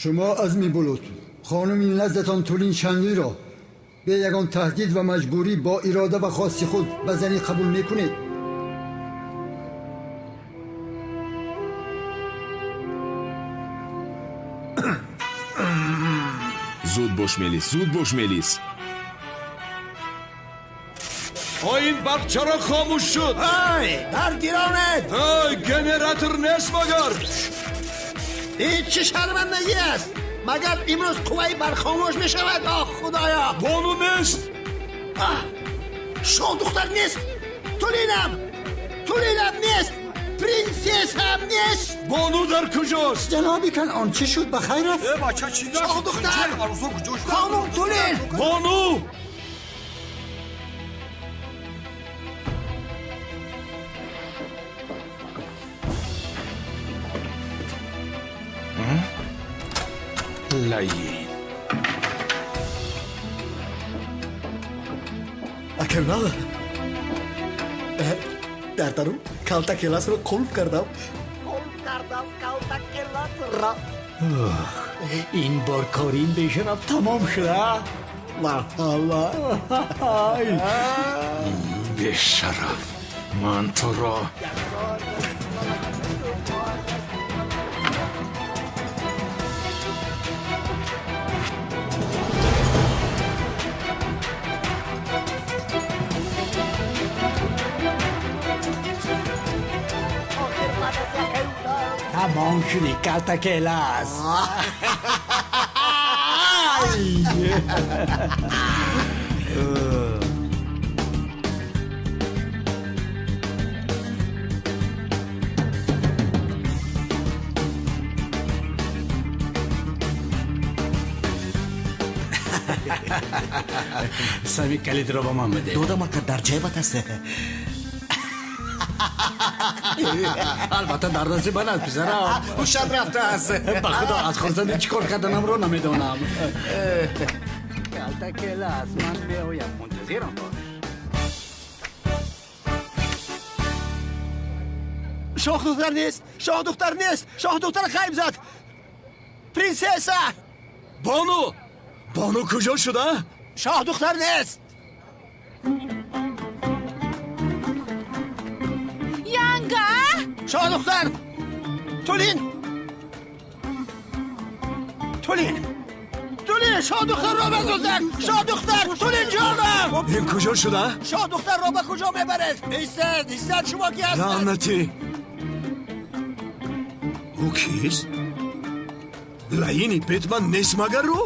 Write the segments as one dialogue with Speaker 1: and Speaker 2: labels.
Speaker 1: Шумо Азми Булут, хонуми наздатон Тулин Шанлиро бе ягон таҳдид ва маҷбурӣ бо ирода ва хости худ ба занӣ қабул мекунед?
Speaker 2: Зуд бош, Мелис, зуд бош, Мелис.
Speaker 3: Ин барқ чаро хомӯш шуд?
Speaker 4: Ай, барқ гиронед!
Speaker 3: Ай, генератор нест магар?
Speaker 4: Ин чӣ шармандагӣ аст? Магар имрӯз қувваи барқ хомӯш мешавад? Оҳ, худоё!
Speaker 3: Бону нест!
Speaker 4: Шоҳдухтар нест! Тулинам! Тулинам нест! Принсессам нест!
Speaker 3: Бону дар куҷост?
Speaker 1: Ҷаноби Канъон, чӣ шуд? Ба хайр аст?
Speaker 4: Шоҳдухтар! Хонум Тулин!
Speaker 3: Бону!
Speaker 2: Лаин.
Speaker 5: Акамал, дар дарун калта келасро қулф кардам.
Speaker 4: Қулф кардам калта келасро.
Speaker 5: Ин бор кори ин бешараф тамом шуда. Марҳаба.
Speaker 2: Бешараф, ман туро.
Speaker 5: Тамом шуди, калта келас. Сами калидро ба ман бидеҳ.
Speaker 4: Додам, ака, дар ҷайбат аст.
Speaker 5: Албатта дар дасти ман аст, писарам.
Speaker 4: Ҳушат рафтааст.
Speaker 5: Ба худо, аз хурсандӣ чӣ кор карданамро намедонам. Калта келас, ман меоям, мунтазирам бош.
Speaker 4: Шоҳдухтар нест! Шоҳдухтар нест! Шоҳдухтар ғайб зад! Принсесса!
Speaker 3: Бону! Бону куҷо шуда?
Speaker 4: Шоҳдухтар нест!
Speaker 6: Янга!
Speaker 4: Шоҳдухтар! Тулин! Тулин! Тулин! Шоҳдухтарро бадузданд! Шоҳдухтар! Тулин ҷонам!
Speaker 3: Ин куҷо шуда?
Speaker 4: Шоҳдухтарро ба куҷо мебаред? Истед, истед, шумо ки ҳастед?
Speaker 3: Лаънатӣ! Ӯ кист? Лаини Бетман нест магар ӯ?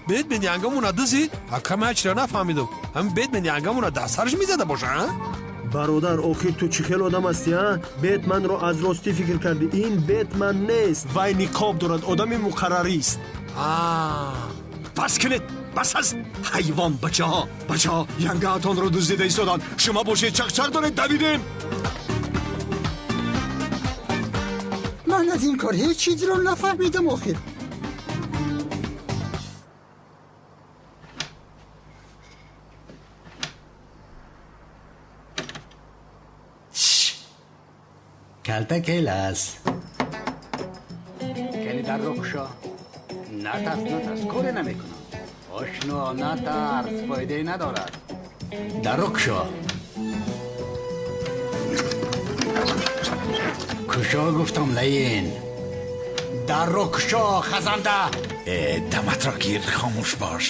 Speaker 7: Бетмен янгамуна дузид? Ака, ман чиро нафаҳмидам. Ҳамин Бетмен янгамуна дар сараш мезада боша, а?
Speaker 8: Бародар, охир ту чӣ хел одам ҳастӣ, а? Бетманро аз ростӣ фикр кардӣ. Ин Бетман нест.
Speaker 9: Вай ниқоб дорад, одами муқаррарист.
Speaker 3: Бас кунед, бас аст! Ҳайвон бачаҳо, бачаҳо, янгаатонро дуздида истоданд. Шумо бошед чақчақ доред, давидем.
Speaker 1: Ман аз ин кор ҳеҷ чизро нафаҳмидам охир.
Speaker 5: Калта келас. Кани дарро кушо. Натарс, натарс, коре намекунам. Ошно, натарс, фоидае надорад. Дарро кушо. Кушо гуфтам, лаин. Дарро кушо, хазанда.
Speaker 2: Даматро гир, хомӯш бош.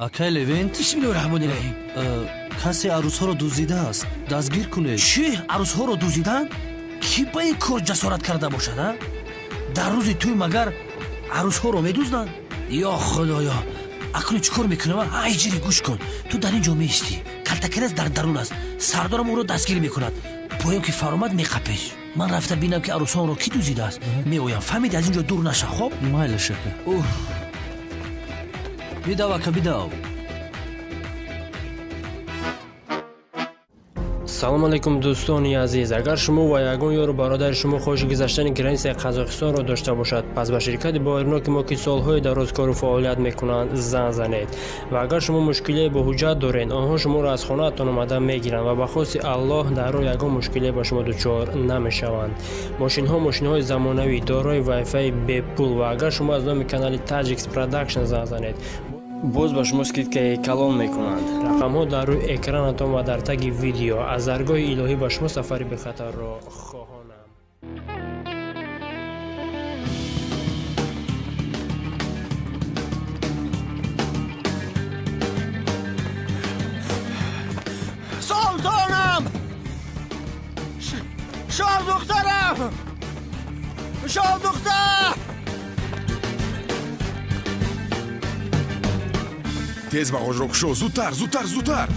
Speaker 10: Акай Левент?
Speaker 11: Бисмиллоҳи раҳмони раҳим.
Speaker 10: Касе арӯсҳоро дуздидааст, дастгир кунед.
Speaker 11: Чӣ? Арӯсҳоро дуздиданд? Кӣ ба ин кор ҷасорат карда бошад, а? Дар рӯзи тӯй магар
Speaker 6: Арӯсҳоро медузданд? Ё худоё, акнун чӣ кор мекунам? Ай ҷири, гӯш кун, ту дар ин ҷо меистӣ, калтакерас дар дарун аст, сардорам ӯро дастгир мекунад. Поён ки фаромад меқапеш. Ман рафта бинам ки арӯсонро кӣ дузидааст. Меоям, фаҳмидӣ? Аз ин ҷо дур наша, хоб?
Speaker 10: Майлаш ака. Бидав ака, бидав.
Speaker 11: Салом алейкум, дӯстони азиз. Агар шумо ва ягон ёру бародари шумо хоҳиши гузаштани границаи Қазоқистонро дошта бошад, пас ба ширкати боваринок мо, ки солҳои дароз кору фаъолият мекунанд, занг занед. Ва агар шумо мушкилие бо ҳуҷҷат доред, онҳо шуморо аз хонаатон омада мегиранд ва ба хости Аллоҳ дар роҳ ягон мушкилие ба шумо дучор намешаванд. Мошинҳо мошинҳои замонавӣ, дорои вайфаи бепул, ва агар шумо аз номи канали Таҷикс Продакшн занг занед, боз ба шумо скидкаи калон мекунанд. Рақамҳо дар рӯи экранатон ва дар таги видео. Аз даргоҳи илоҳӣ ба шумо сафари бехатарро хоҳонам.
Speaker 4: Султонам! Шоҳдухтарам! Шоҳдухтар!
Speaker 2: Тез бағожро кушо, зудтар, зудтар, зудтар!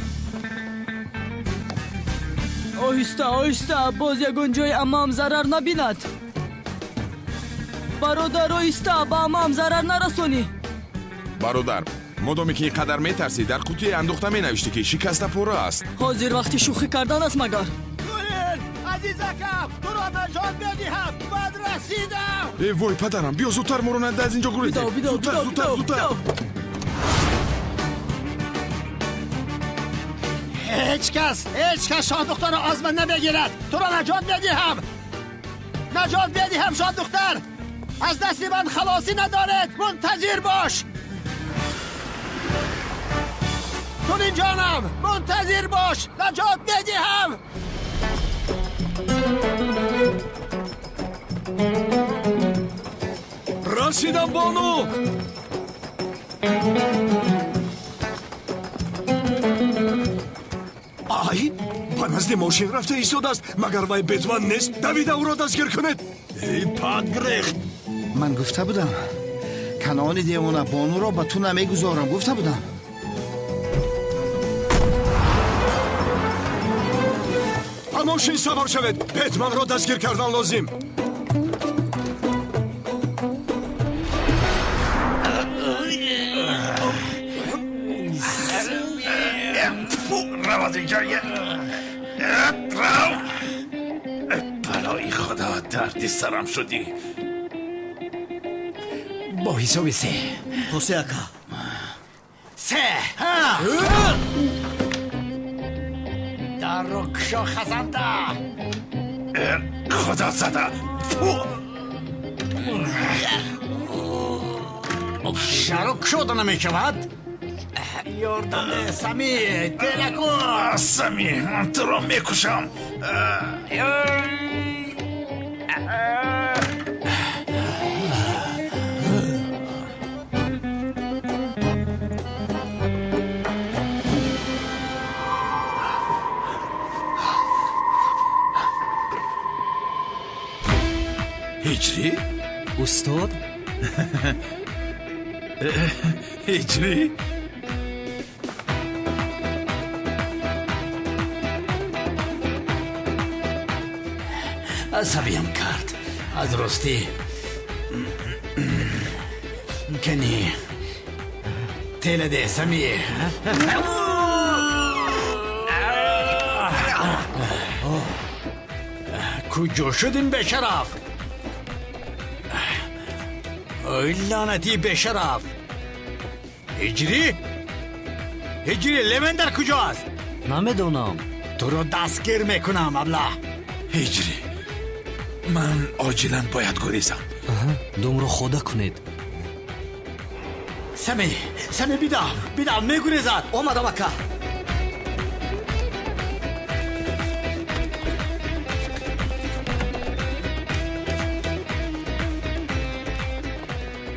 Speaker 12: Оҳиста, оҳиста, боз ягон ҷои аммаам зарар набинад. Бародар, оҳиста, ба аммаам зарар нарасонӣ.
Speaker 2: Бародар, модоме ки ин қадар метарсӣ, дар қутие андохта менавиштӣ, ки шикаста пора аст.
Speaker 12: Ҳозир вақти шӯхӣ кардан аст магар?
Speaker 4: Тулин, азизакам, туро наҷот медиҳам, бад расидам.
Speaker 2: Э вой, падарам, биё зудтар, моро нада аз ин ҷо гурезем. Зудтар, зудтар, зудтар!
Speaker 4: Ҳеҷ кас, ҳеҷ кас шоҳдухтарро аз ман намегирад. Туро наҷот медиҳам, наҷот медиҳам, шоҳдухтар. Аз дасти ман халосӣ надоред. Мунтазир бош, тулин ҷонам, мунтазир бош, наҷот медиҳам.
Speaker 3: Расидам, бону. Ай, ба назди мошин рафта истодааст. Магар вай Бетман нест? Давида ӯро дастгир кунед. Эй, пад грехт!
Speaker 13: Ман гуфта будам, Канони девона, бонуро ба ту намегузорам, гуфта будам.
Speaker 3: Ба мошин савор шавед, Бетманро дастгир кардан лозим.
Speaker 2: Рав аз инҷо, рав! Балои худо, дарди сарам шудӣ.
Speaker 5: Бо ҳисоби се.
Speaker 10: То се, ака.
Speaker 5: Се. Дарро кушо, хазанда.
Speaker 2: Худо зада.
Speaker 5: Чаро кушода намешавад? Ёрдам, Сами, телакун.
Speaker 2: Сами, ман туро мекушам. Ҳиҷрӣ?
Speaker 10: Устод?
Speaker 2: Ҳиҷрӣ?
Speaker 5: Асабиям кард. Аз ростӣ. Кани. Теладе, Сами. Куҷо шуд ин бешараф? Ой, лаънатии бешараф! Ҳиҷрӣ? Ҳиҷрӣ, Левен дар куҷо аст?
Speaker 10: Намедонам.
Speaker 5: Туро дастгир мекунам, аблаҳ.
Speaker 2: Ҳиҷрӣ, ман оҷилан бояд гурезам.
Speaker 10: Думро хода кунед.
Speaker 5: Сами, Сами, бидав, бидав, мегурезад.
Speaker 10: Омадам, ака.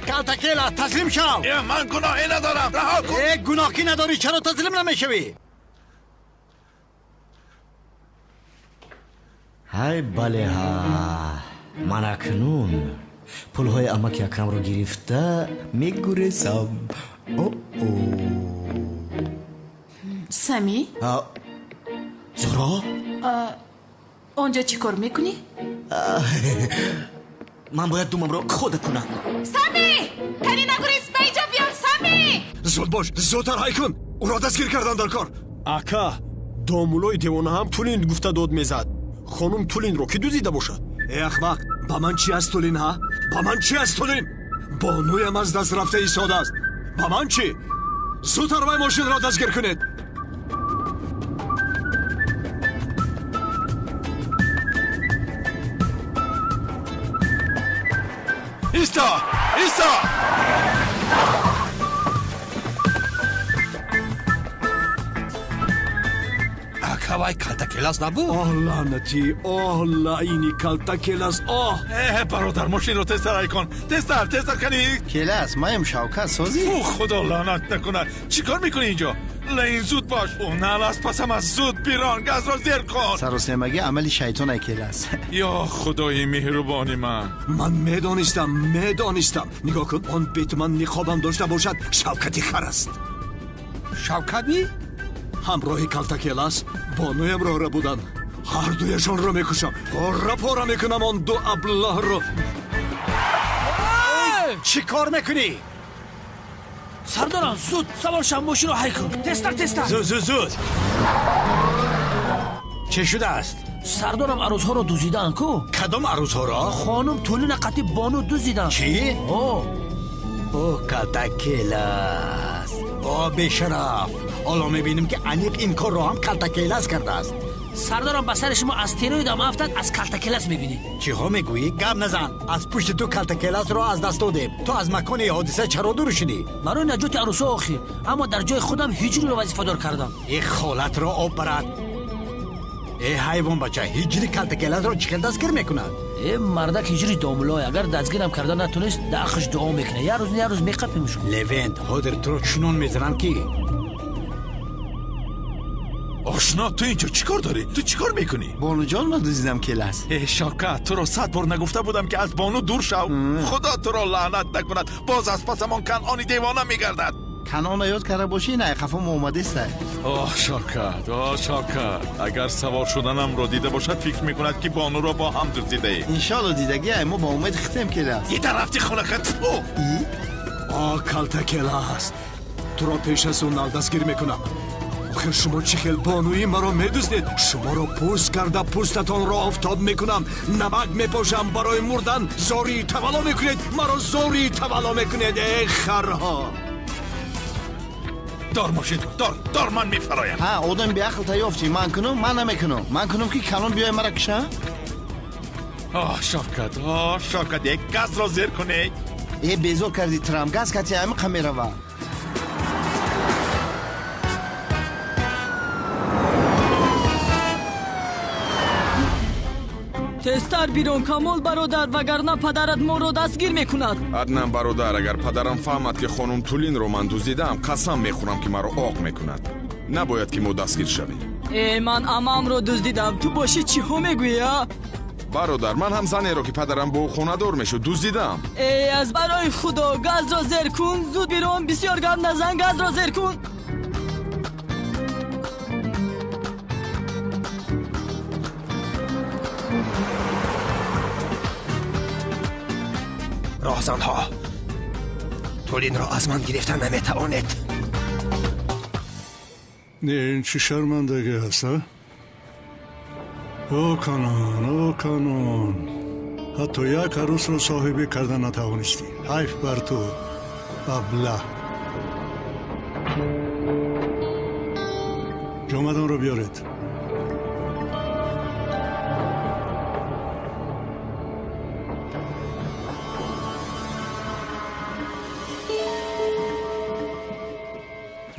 Speaker 5: Калтакела, таслим шав.
Speaker 2: Ман гуноҳе надорам, раҳо кун.
Speaker 5: Э, гуноҳ ки надорӣ, чаро таслим намешавӣ?
Speaker 14: Ҳай, бале, ҳа, ман акнун Пулҳои амаки Акрамро гирифта мегурезам.
Speaker 15: Сами?
Speaker 14: Зуро?
Speaker 15: Онҷо чӣ кор мекунӣ?
Speaker 14: Ман бояд думамро хода кунам.
Speaker 15: Сами! Кани нагурез, ба инҷо биё, Сами!
Speaker 3: Зуд бош, зудтар ҳай кун! Ӯро дастгир кардан дар кор. Ака, домулои девона ҳам Тулин гуфта дод мезад. Хонум Тулинро кӣ дуздида бошад? Э ахмақ, ба ман чӣ аст Тулин, ҳа? Ба ман чӣ аст Тулин? Бонуям аз даст рафта истодааст. Ба ман чӣ? Зудтар вай мошинро дастгир кунед.
Speaker 2: Исто! Исто!
Speaker 7: Ака, вай калтакелас набуд?
Speaker 3: Оҳ, лаънатӣ! Оҳ, лаъини калтакелас! Оҳ!
Speaker 2: Э, бародар, мошинро тезтар ҳай кун! Тезтар, тезтар кани!
Speaker 13: Келас, маем Шавкат созӣ?
Speaker 2: Фу, худо лаънат накунад! Чӣ кор мекунӣ инҷо? Лаин, зуд бош! Ӯ нал аз пасам аст! Зуд бирон, газро зер кун!
Speaker 13: Саросемагӣ амали шайтон, ай Келас.
Speaker 2: Ё худои меҳрубони ман!
Speaker 3: Ман медонистам, медонистам! Нигоҳ кун, он бетман ниқобам дошта бошад, Шавкати хар аст.
Speaker 7: Шавкат ни?
Speaker 3: Ҳамроҳи калтакелас бонуямро рабуданд. Ҳардуяшонро мекушам, пора пора мекунам он ду аблаҳро.
Speaker 5: Чӣ кор мекунӣ?
Speaker 6: Сардорам, зуд савор шав, мошинро ҳай кун. Тезтар, тезтар.
Speaker 5: Зуд, зуд, зуд. Чӣ шудааст?
Speaker 6: Сардорам, арӯзҳоро дуздидаанд ку?
Speaker 5: Кадом арӯзҳоро?
Speaker 6: Хонум Тулина қатъи бону дуздиданд.
Speaker 5: Чӣ? О, калтакелас! О, бешараф! Ҳоло мебинем, ки аниқ ин корро ҳам калтакелас кардааст.
Speaker 6: Сардорам, ба сари шумо астероидам афтад, аз калтакелас мебинед.
Speaker 5: Чиҳо мегӯӣ? Гап назан! Аз пушти ту калтакеласро аз даст додем. Ту аз макони ҳодиса чаро дур шудӣ?
Speaker 6: Барои наҷоти арӯсҳо охир, аммо дар ҷои худам ҳиҷриро вазифадор кардам.
Speaker 5: Э, холатро об барад! Э, ҳайвонбача, ҳиҷри калтакеласро чӣ хел дастгир мекунад?
Speaker 6: Э, мардак ҳиҷри домулой, агар дастгирам карда натонист, дар ақлш дуо мекунад. Як рӯз, як рӯз меқапимш.
Speaker 5: Левент, ҳозир туро чунон мезанам, ки
Speaker 2: Ошно, ту инҷо чӣ кор дорӣ? Ту чӣ кор мекунӣ?
Speaker 13: Бонуҷонро дуздидам, Келас.
Speaker 2: Э, Шавкат, туро 100 бор нагуфта будам, ки аз бону дур шав. Худо туро лаънат накунад, боз аз пасамон Канъони девона мегардад.
Speaker 13: Канъона ёд карда бошӣ, на қафо омадеста.
Speaker 2: Оҳ, Шавкат, оҳ, Шавкат, агар савор шуданамро дида бошад, фикр мекунад, ки бонуро бо ҳам дуздидаем.
Speaker 13: Иншоалло дидагӣ, мо ба умед хитем, Келас.
Speaker 2: Ита рафти хонакат.
Speaker 3: О, калтакелас, туро пеш аз ӯ нал дастгир мекунам. Охир шумо чӣ хел бонуи маро медуздед? Шуморо пӯст карда пӯстатонро офтоб мекунам, намак мепошам, барои мурдан зории тавалло мекунед, маро зории тавалло мекунед, э харҳо!
Speaker 2: Дор мошинро, дор, дор, ман мефароям.
Speaker 13: Ҳа, одам беақл та ёфтӣ. Ман кунам, ман намекунам. Ман кунам, ки калон биёй мара киша?
Speaker 2: Оҳ, Шавкат, оҳ, Шавкат, як газро зер кунед.
Speaker 13: Э, безор кардӣ трам, газ кати амиқа мерава.
Speaker 12: Тезтар бирон, Камол бародар, вагарна падарат моро дастгир мекунад.
Speaker 2: Аднан бародар, агар падарам фаҳмад, ки хонум Тулинро ман дуздидаам, қасам мехӯрам, ки маро оқ мекунад. Набояд, ки мо дастгир шавем.
Speaker 12: Э, ман амамро дуздидам, ту бошӣ чиҳо мегӯӣ, а?
Speaker 2: Бародар, ман ҳам занеро, ки падарам бо ӯ хонадор мешуд, дуздидаам.
Speaker 12: Э, аз барои худо, газро зер кун, зуд бирон, бисёр гап назан, газро зер кун.
Speaker 5: Роҳзанҳо, Тулинро аз ман гирифта наметавонед.
Speaker 16: Ин чӣ шармандагӣ аст, а? О, Канон, о, Канон, ҳатто як арӯсро соҳибӣ карда натавонистӣ. Ҳайф бар ту, аблаҳ. Ҷомадонро биёред.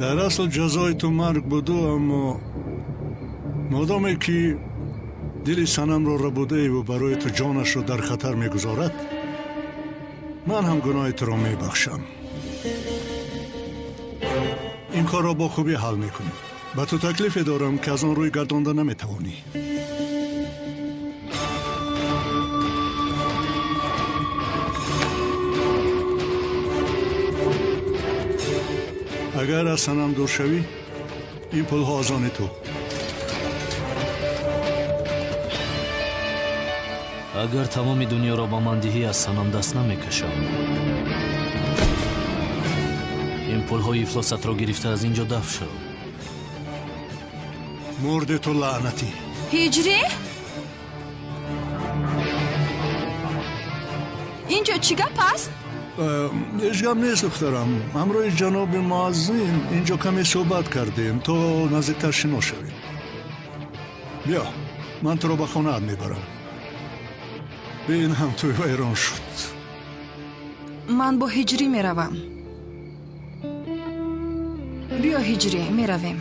Speaker 16: Дар асл ҷазои ту марг буду, аммо модоме ки дили санамро рабудаеву барои ту ҷонашро дар хатар мегузорад, ман ҳам гуноҳи туро мебахшам. Ин корро бо хубӣ ҳал мекунем. Ба ту таклифе дорам, ки аз он рӯй гардонда наметавонӣ. Агар аз Санам дур шавӣ, ин пулҳо аз они ту.
Speaker 10: Агар тамоми дунёро ба ман диҳӣ, аз Санам даст намекашам. Ин пулҳои ифлосатро гирифта аз ин ҷо дафт шав.
Speaker 16: Мурди ту лаънатӣ.
Speaker 15: Ҳиҷрӣ? Ин ҷо чӣ гап аст?
Speaker 16: Ҳеҷ гап нест, духтарам. Ҳамроҳи ҷаноби муаззин ин ҷо каме суҳбат кардем, то наздиктар шинос шавем. Биё, ман туро ба хонаат мебарам. Бин, ҳам тӯй вайрон шуд.
Speaker 15: Ман бо Ҳиҷрӣ меравам. Биё, Ҳиҷрӣ, меравем.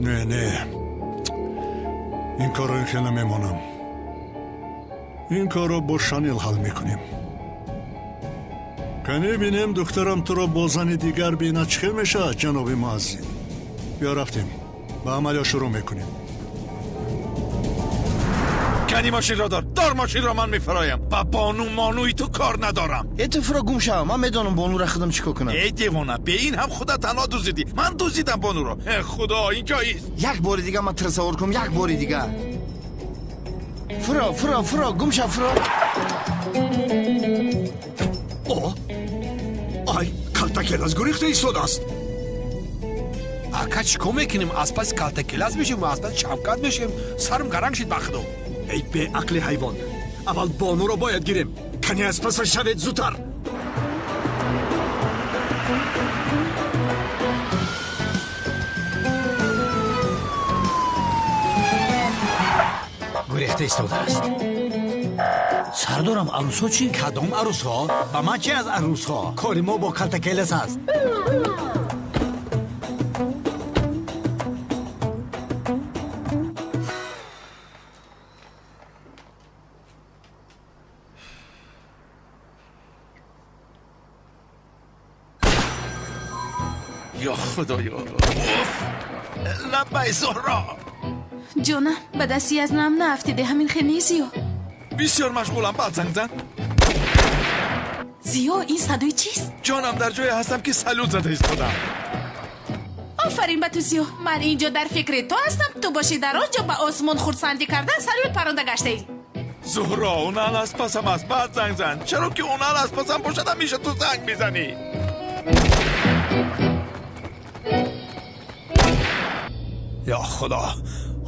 Speaker 16: Не, не, ин корро ин хел намемонам. Ин корро бо Шанил ҳал мекунем. Кане бинем, духтарам туро бо зани дигар бинад, чӣ хел мешавад, ҷаноби муаззин? Биё, рафтем, ба амалиё шурӯъ мекунем.
Speaker 17: Кани мошинро дор, дор мошинро, ман мефароям. Ба бону монуи ту кор надорам.
Speaker 13: Э, ту фуро гум шав, ман медонам бонура худам чӣ кор кунам.
Speaker 17: Эй девона, бе ин ҳам худа танҳо дуздидӣ. Ман дуздидам бонуро. Э, худо, ин ҷоист.
Speaker 13: Як бори дига ман туро савор кунам, як бори дига. Фуро, фуро, фуро, гум шав, фуро.
Speaker 3: О, ай, калтакелас гурехта истодааст.
Speaker 7: Ака, чӣ кор мекунем? Аз паси калтакелас мешем, аз паси Шавкат мешем. Сарам гаранг шид, ба худо.
Speaker 3: Эй беақли ҳайвон, аввал бонуро бояд гирем. Кани аз пасаш шавед зудтар.
Speaker 5: Гурехта истодааст.
Speaker 6: Сардорам, арӯсҳо чӣ?
Speaker 5: Кадом арӯсҳо? Ба ман чӣ аз арӯсҳо? Кори мо бо калтакелас аст.
Speaker 17: Ё худоё, лаббай, Зуҳро.
Speaker 15: Ҷонам, ба дасти язнам наафтиде, ҳамин хел нест, Зиё?
Speaker 17: Бисёр машғулам, баъд занг зан.
Speaker 15: Зиё, ин садои чист?
Speaker 17: Ҷонам, дар ҷое ҳастам, ки салют зада истодам.
Speaker 15: Офарин ба ту, Зиё. Ман ин ҷо дар фикри ту ҳастам, ту бошӣ дар он ҷо ба осмон хурсандӣ кардан салют паронда гаштаӣ.
Speaker 17: Зуҳро, унал аз пасам аст, баъд занг зан. Чаро ки унал аз пасам бошад, ҳамеша ту занг мезанӣ.
Speaker 3: Ё худо,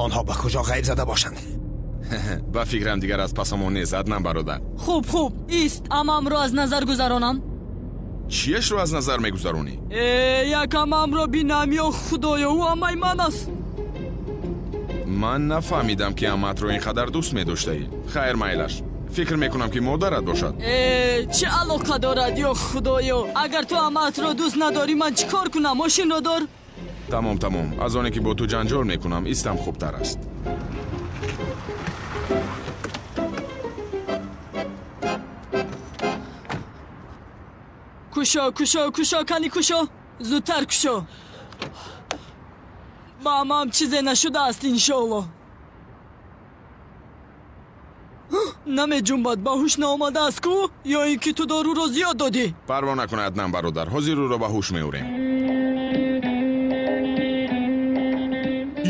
Speaker 3: онҳо ба куҷо ғайб зада бошанд?
Speaker 2: Ба фикрам, дигар аз пасамон нест, Аднан бародар.
Speaker 12: Хуб, хуб, ист, амамро аз назар гузаронам.
Speaker 2: Чиешро аз назар мегузаронӣ?
Speaker 12: Э, як амамро бинам, ё худоё, ӯ амаи ман аст.
Speaker 2: Ман нафаҳмидам, ки амаатро ин қадар дӯст медоштаӣ. Хайр, майлаш, фикр мекунам, ки модарат бошад.
Speaker 12: Э, чӣ алоқа дорад, ё худоё? Агар ту амаатро дӯст надорӣ, ман чӣ кор кунам? Мошинро дор.
Speaker 2: Тамом, тамом. Аз оне ки бо ту ҷанҷол мекунам, истам хубтар аст.
Speaker 12: Кушо, кушо, кушо, кани кушо, зудтар кушо. Ба амам чизе нашудааст, иншоалло. Намеҷунбад, ба ҳуш наомадааст ку, ё ин ки ту доруро зиёд додӣ?
Speaker 2: Парво накун, Аднан бародар, ҳозир ӯро ба ҳуш меорем.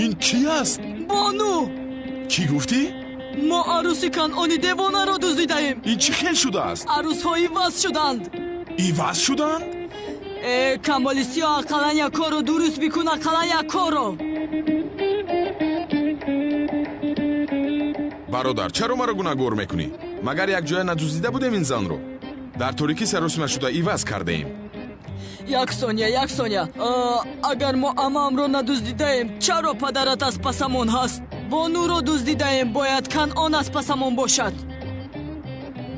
Speaker 2: Ин кӣ аст?
Speaker 12: Бону.
Speaker 2: Чӣ гуфтӣ?
Speaker 12: Мо арӯси Канъони девонаро дуздидаем.
Speaker 2: Ин чӣ хел шудааст?
Speaker 12: Арӯсҳо иваз шуданд.
Speaker 2: Иваз шуданд?
Speaker 12: Э, камоли сиёҳ, ақаллан як корро дуруст бикун, ақаллан як корро.
Speaker 2: Бародар, чаро маро гунаҳгор мекунӣ? Магар якҷоя надуздида будем ин занро? Дар торикӣ саросима шуда иваз кардаем.
Speaker 12: Як сония, як сония. Агар мо амаамро надуздидаем, чаро падарат аз пасамон ҳаст? Бонуро дуздидаем, бояд Канъон аз пасамон бошад.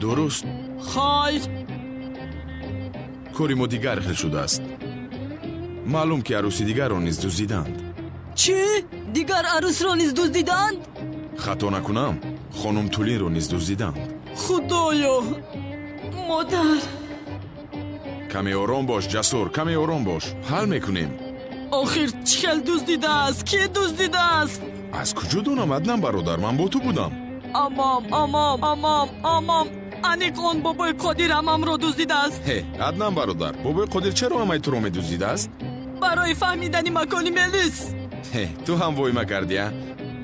Speaker 2: Дуруст.
Speaker 12: Хайр.
Speaker 2: Кори мо дигар хел шудааст. Маълум, ки арӯси дигарро низ дуздиданд.
Speaker 12: Чӣ? Дигар арӯсро низ дуздиданд?
Speaker 2: Хато накунам, хонум Тулинро низ дуздиданд.
Speaker 12: Худоё, модар.
Speaker 2: Каме ором бош, Ҷасур, каме ором бош, ҳал мекунем.
Speaker 12: Охир чӣ хел дуздидааст? Кӣ дуздидааст?
Speaker 2: Аз куҷо донам, Аднан бародар, ман бо ту будам.
Speaker 12: Амам, амам, амам, амам. Аниқ он бобои Қодир амамро дуздидааст.
Speaker 2: Ҳе, Аднан бародар, бобои Қодир чаро амаи туро медуздидааст?
Speaker 12: Барои фаҳмидани макони Мелис.
Speaker 2: Ҳе, ту ҳам войма кардӣ, а?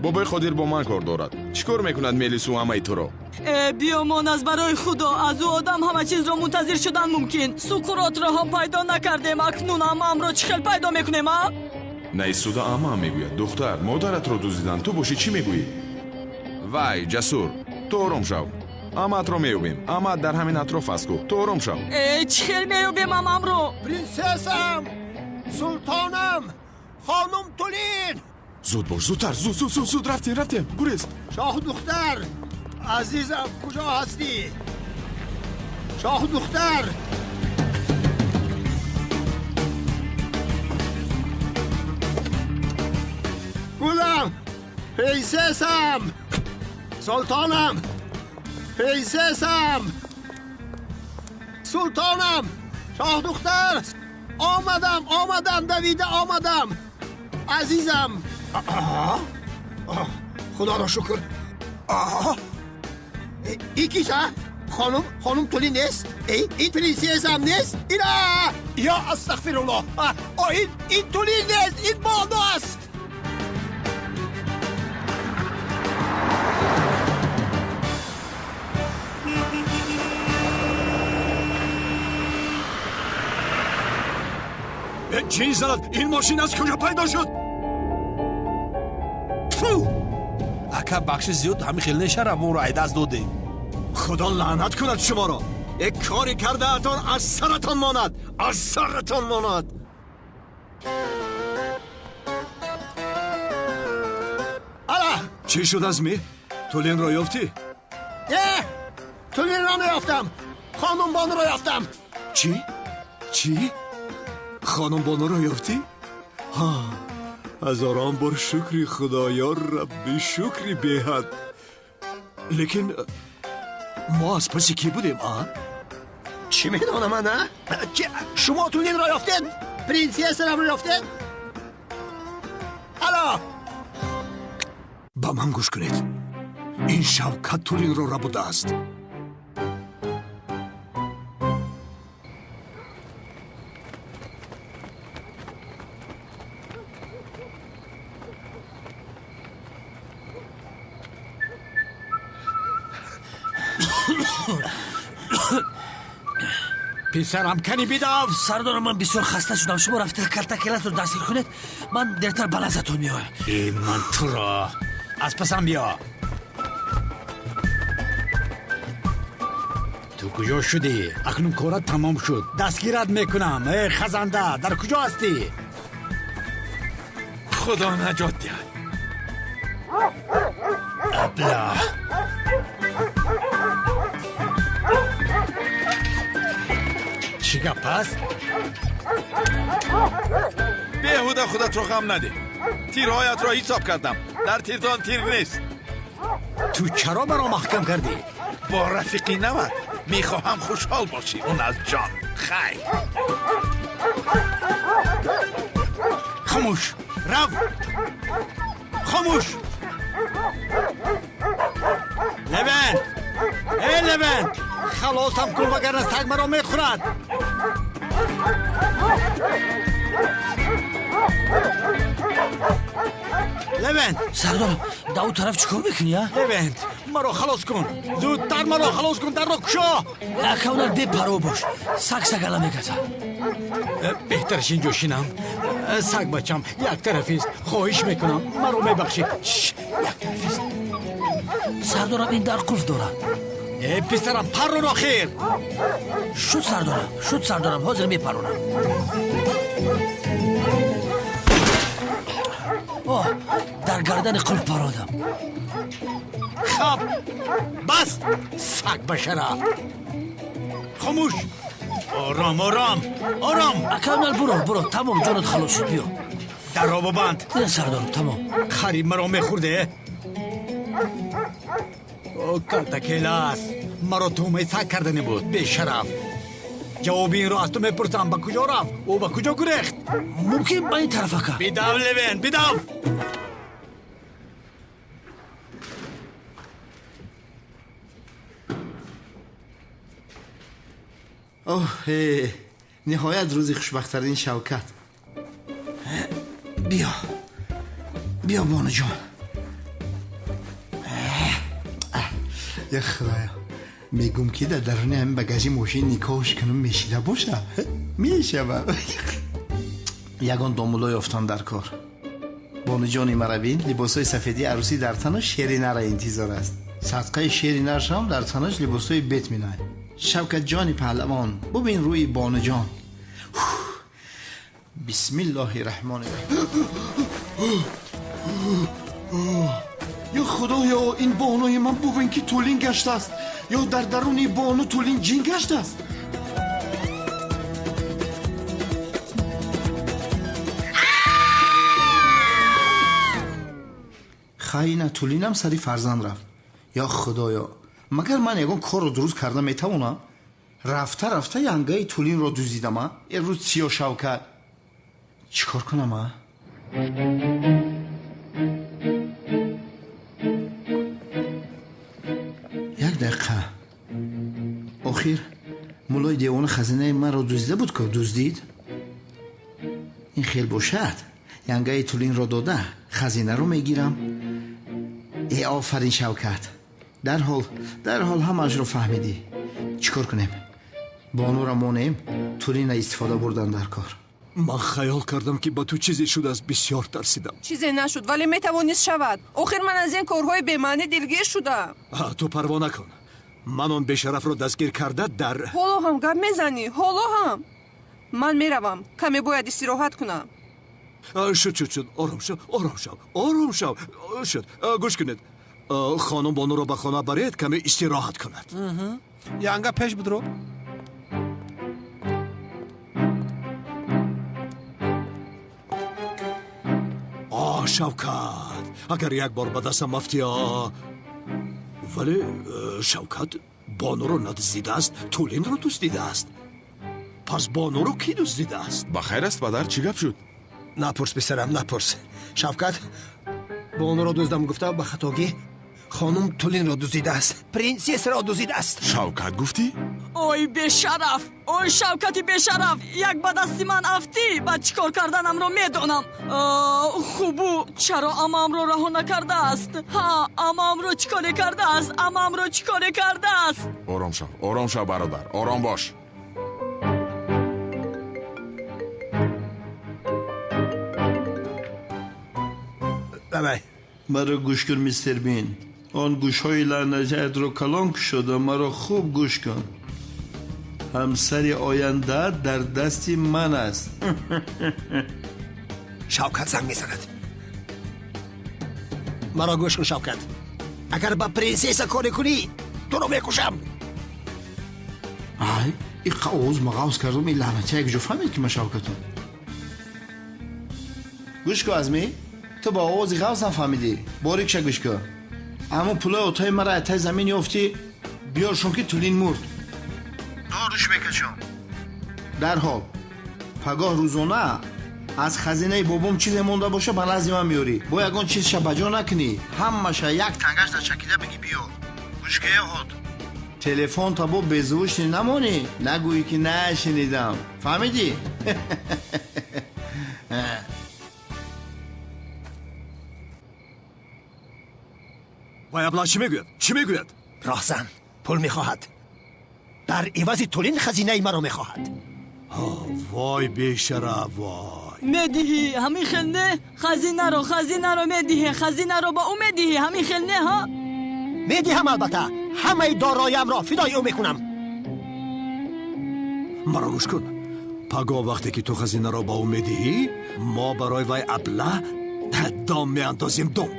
Speaker 2: Бобои Қодир бо ман кор дорад. Чӣ кор мекунад Мелису амаи туро?
Speaker 12: Э, биёмон аз барои Худо, аз ӯ одам ҳама чизро мунтазир шудан мумкин. Суқуротро ҳам пайдо накардем, акнун амаамро чӣ хел пайдо мекунем, а?
Speaker 2: Наистода амаам мегӯяд. Духтар, модаратро дуздиданд, ту бошӣ чӣ мегӯӣ? Вай, Ҷасур, ту ором шав. Амаатро меёбем. Амаат дар ҳамин атроф аст ку. Ту ором шав.
Speaker 12: Э, чӣ хел меёбем амаамро?
Speaker 4: Принсессам, султонам, хонум Тулин.
Speaker 2: Зуд бош, зудтар, зуд, зуд, зуд, зуд, рафтем, рафтем, гурез.
Speaker 4: Шоҳдухтар, азизам, куҷо ҳастӣ? Шоҳдухтар. Гулам, принсессам, султонам, принсессам, султонам, шоҳдухтар. Омадам, омадам, давида омадам. Азизам. Худоро шукр. Ин кист, а? Хонум, хонум Тулин нест? Ин принсессам нест? Ина! Ё астағфируллоҳ. Ин Тулин нест, ин Бону аст.
Speaker 3: Чин занад, ин мошин аз куҷо пайдо шуд? Тфу!
Speaker 7: Ака, бахши зиёд ҳамин хел нешара, моро ай даст додем.
Speaker 3: Худо лаънат кунад шуморо. Як коре кардаатон аз саратон монад, аз саратон монад.
Speaker 4: Ала!
Speaker 3: Чӣ шуд Азмӣ? Тулинро ёфтӣ?
Speaker 4: Не, Тулинро наёфтам. Хонум Бонуро ёфтам.
Speaker 3: Чӣ? Чӣ? Хонум Бонуро ёфтӣ? Ҳа, ҳазорон бор шукри Худо, ё Рабби, шукри беҳад. Лекин мо аз паси кӣ будем, а?
Speaker 4: Чӣ медонам ман, а? Шумо Тулинро ёфтед? Принсессарамро ёфтед? Ало!
Speaker 3: Ба ман гӯш кунед. Ин Шавкат Тулинро рабудааст.
Speaker 5: Писарам, кани бидав.
Speaker 6: Сардор, ман бисёр хаста шудам. Шумо рафта калтакелатро дастгир кунед, ман дертар ба лаззатон меоям.
Speaker 5: Э, ман туро аз пасам биё. Ту куҷо шудӣ? Акнун корат тамом шуд. Дастгират мекунам. Э, хазанда, дар куҷо ҳастӣ?
Speaker 17: Худо наҷот диҳад.
Speaker 5: Абла! Чӣ гап аст?
Speaker 17: Беҳуда худатро ғам надеҳ. Тирҳоятро ҳисоб кардам. Дар тирдон тир нест.
Speaker 5: Ту чаро маро маҳкам кардӣ?
Speaker 17: Бо рафиқи нават мехоҳам хушҳол бошӣ. Он аз ҷон. Хайр.
Speaker 5: Хомӯш! Рав! Хомӯш! Левент! Э, Левент! Халосам кун, вагарна саг маро мехӯрад. Левент!
Speaker 6: Сардор, дар ӯ тараф чӣ кор мекунӣ, а?
Speaker 5: Левент, маро халос кун. Зудтар маро халос кун, дарро кушо.
Speaker 6: Ака, онар бепарво бош. Саг сагала мегазад.
Speaker 5: Беҳтараш инҷо шинам. Саг бачам, як тарафист. Хоҳиш мекунам, маро мебахшӣ. Як тарафист.
Speaker 6: Сардорам, ин дар қулф дорад.
Speaker 5: Э, писарам, паррон охир.
Speaker 6: Шуд сардорам, шуд сардорам, ҳозир мепаронам. Оҳ, дар гардани қулф пародам.
Speaker 5: Хаб, бас, саг башара. Хомӯш. Ором, ором, ором.
Speaker 6: Ака, унал буро, буро, тамом, ҷонат халос шуд, биё.
Speaker 5: Дарро бибанд.
Speaker 6: Не сардорам, тамом.
Speaker 5: Хари маро мехӯрде. О, калтакелас, маро туҳмаи саг кардане буд, бешараф. Ҷавоби инро аз ту мепурсам. Ба куҷо рафт? Ӯ ба куҷо гурехт?
Speaker 6: Мумкин ба ин тараф, ака.
Speaker 5: Бидав, Левент, бидав.
Speaker 13: Оҳ, ниҳоят рӯзи хушбахттарин Шавкат. Биё, биё, бонуҷон. Я худоё, мегум ки дар даруни ҳамин багажи мошин никоҳш кунум, мешида боша, мешава. Ягон домуло ёфтам дар кор. Бонуҷони мара бин, либосҳои сафедии арӯсӣ дар танаш, шери нара интизор аст. Садқаи шери наршам дар танаш либосҳои бет минай. Шавкатҷони паҳлавон, бубин рӯи бонуҷон. Бисмиллоҳи раҳмони раҳим. Ё худоё, ин бонуи ман бубин ки тулин гаштааст, ё дар даруни бону тулин ҷин гаштааст. Хайна, тулинам сари фарзанд рафт. Ё худоё, магар ман ягон корро дуруст карда метавонам? Рафта рафта янгаи тулинро дуздидам, а? Э рӯз сиё Шавкат, чӣ кор кунам, а? Як дақиқа. Охир муллои девона хазинаи маро дуздида буд ку, дуздид. Ин хел бошад, янгаи тулинро дода хазинаро мегирам. Э офарин Шавкат, дарҳол дарҳол ҳамаашро фаҳмидӣ. Чӣ кор кунем? Бонура монем, тулина истифода бурдан дар кор.
Speaker 3: Ман хаёл кардам, ки ба ту чизе шудааст, бисёр тарсидам.
Speaker 18: Чизе нашуд, вале метавонист шавад. Охир ман аз ин корҳои бемаънӣ дилгир шудам.
Speaker 3: Ту парво накун, ман он бешарафро дастгир карда дар
Speaker 18: Ҳоло ҳам гап мезанӣ, ҳоло ҳам. Ман меравам, каме бояд истироҳат кунам.
Speaker 3: Шуд, шуд, шуд, ором шав, ором шав, ором шав. Шуд, гӯш кунед, хонум бонуро ба хона баред, каме истироҳат кунад.
Speaker 7: Янга, пеш бидро.
Speaker 3: О Шавкат, агар як бор ба дастам афтӣ. Вале Шавкат бонуро надуздидааст, тулинро дуздидааст. Пас бонуро кӣ дуздидааст?
Speaker 2: Ба хайр аст, падар, чӣ гап шуд?
Speaker 4: Напурс, писарам, напурс. Шавкат бонуро дуздам гуфта, ба хатогӣ хонум тулинро дуздидааст, принсессаро дуздидааст.
Speaker 2: Шавкат гуфтӣ?
Speaker 12: Ой бешараф, ой Шавкати бешараф, як ба дасти ман афтӣ, баъд чӣ кор карданамро медонам. Хубу чаро амаамро раҳо накардааст? Ҳа, амаамро чӣ коре кардааст? Амаамро чӣ коре кардааст?
Speaker 2: Ором шав, ором шав, бародар, ором бош.
Speaker 13: Маро гӯш кун, мистер Бин. Он гӯшҳои лаънатиятро калон кушода, маро хуб гӯш кун. Ҳамсари ояндаат дар дасти ман аст.
Speaker 4: Шавкат занг мезанад. Маро гӯш кун, Шавкат, агар ба принсесса коре кунӣ, туро мекушам.
Speaker 13: Ай, иққа овоз мағавз кардум, ин лаънатия якҷо фаҳмид, ки ман Шавкатам. Гӯш кун, Азмӣ, ту ба овози ғавз нафаҳмидӣ. Борикша гӯш кун. Аммо пулои отои мара аз таи замин ёфтӣ, биёршон, ки тулин мурд. Доруш мекашам. Дарҳол пагоҳ рӯзона аз хазинаи бобом чизе монда боша, ба назди ман меёрӣ. Бо ягон чизша ба ҷо накунӣ, ҳамаша як тангаш начакида бигӣ, биёр. Гӯшкае ҳод. Телефон табо беззвучный намонӣ, нагӯӣ, ки нашунидам. Фаҳмидӣ?
Speaker 3: Вай абла чӣ мегӯяд, чӣ мегӯяд?
Speaker 4: Роҳзан пул мехоҳад, дар ивази тулин хазинаи маро мехоҳад.
Speaker 3: Вой бешараф, вой.
Speaker 12: Медиҳӣ, ҳамин хел не? Хазинаро, хазинаро медиҳӣ, хазинаро ба ӯ медиҳӣ, ҳамин хел не, ҳа?
Speaker 4: Медиҳам, албатта, ҳамаи дороямро фидои ӯ мекунам.
Speaker 3: Маро гӯш кун, пагоҳ вақте ки ту хазинаро ба ӯ медиҳӣ, мо барои вай абла дом меандозем, дом.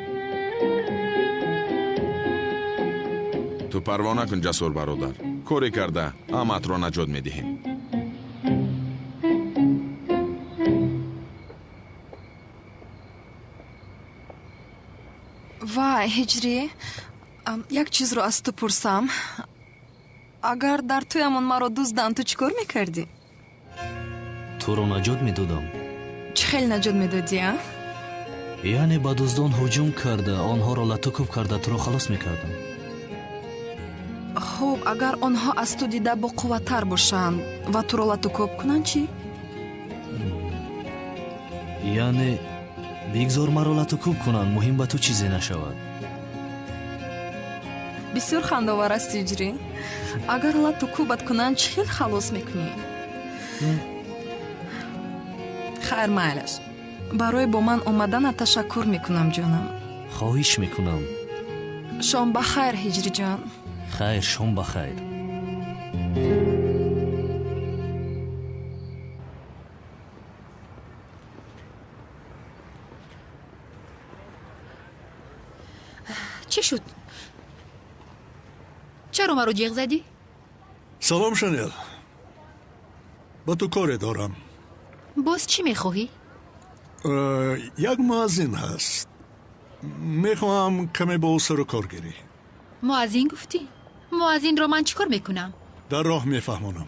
Speaker 2: Ту парво накун, Ҷасур бародар, коре карда аматро наҷот медиҳем.
Speaker 19: Вай, Ҳиҷрӣ, як чизро аз ту пурсам. Агар дар тӯямон маро дузданд, ту чӣ кор мекардӣ?
Speaker 10: Туро наҷот медодам.
Speaker 19: Чӣ хел наҷот медодӣ, а?
Speaker 10: Яъне ба дуздон ҳуҷум карда, онҳоро латукӯб карда, туро халос мекардам.
Speaker 19: Хуб, агар онҳо аз ту дида боқувваттар бошанд ва туро лату кӯб кунанд чӣ?
Speaker 10: Яъне бигзор маро лату кӯб кунанд, муҳим ба ту чизе нашавад.
Speaker 19: Бисёр хандаовар аст, Ҳиҷрӣ. Агар лату кӯбат кунанд, чӣ хел халос мекунӣ? Хайр, майлаш. Барои бо ман омаданат ташаккур мекунам, ҷонам.
Speaker 10: Хоҳиш мекунам.
Speaker 19: Шом ба хайр, Ҳиҷриҷон.
Speaker 10: Хайр, шом ба хайр.
Speaker 20: Чӣ шуд? Чаро маро ҷеғ задӣ?
Speaker 16: Салом, Шанел. Ба ту коре дорам.
Speaker 20: Боз чӣ мехоҳӣ?
Speaker 16: Як муаззин ҳаст. Мехоҳам каме бо ӯ сару кор гирӣ.
Speaker 20: Муаззин гуфтӣ? Муаззинро ман чӣ кор мекунам?
Speaker 16: Дар роҳ мефаҳмонам.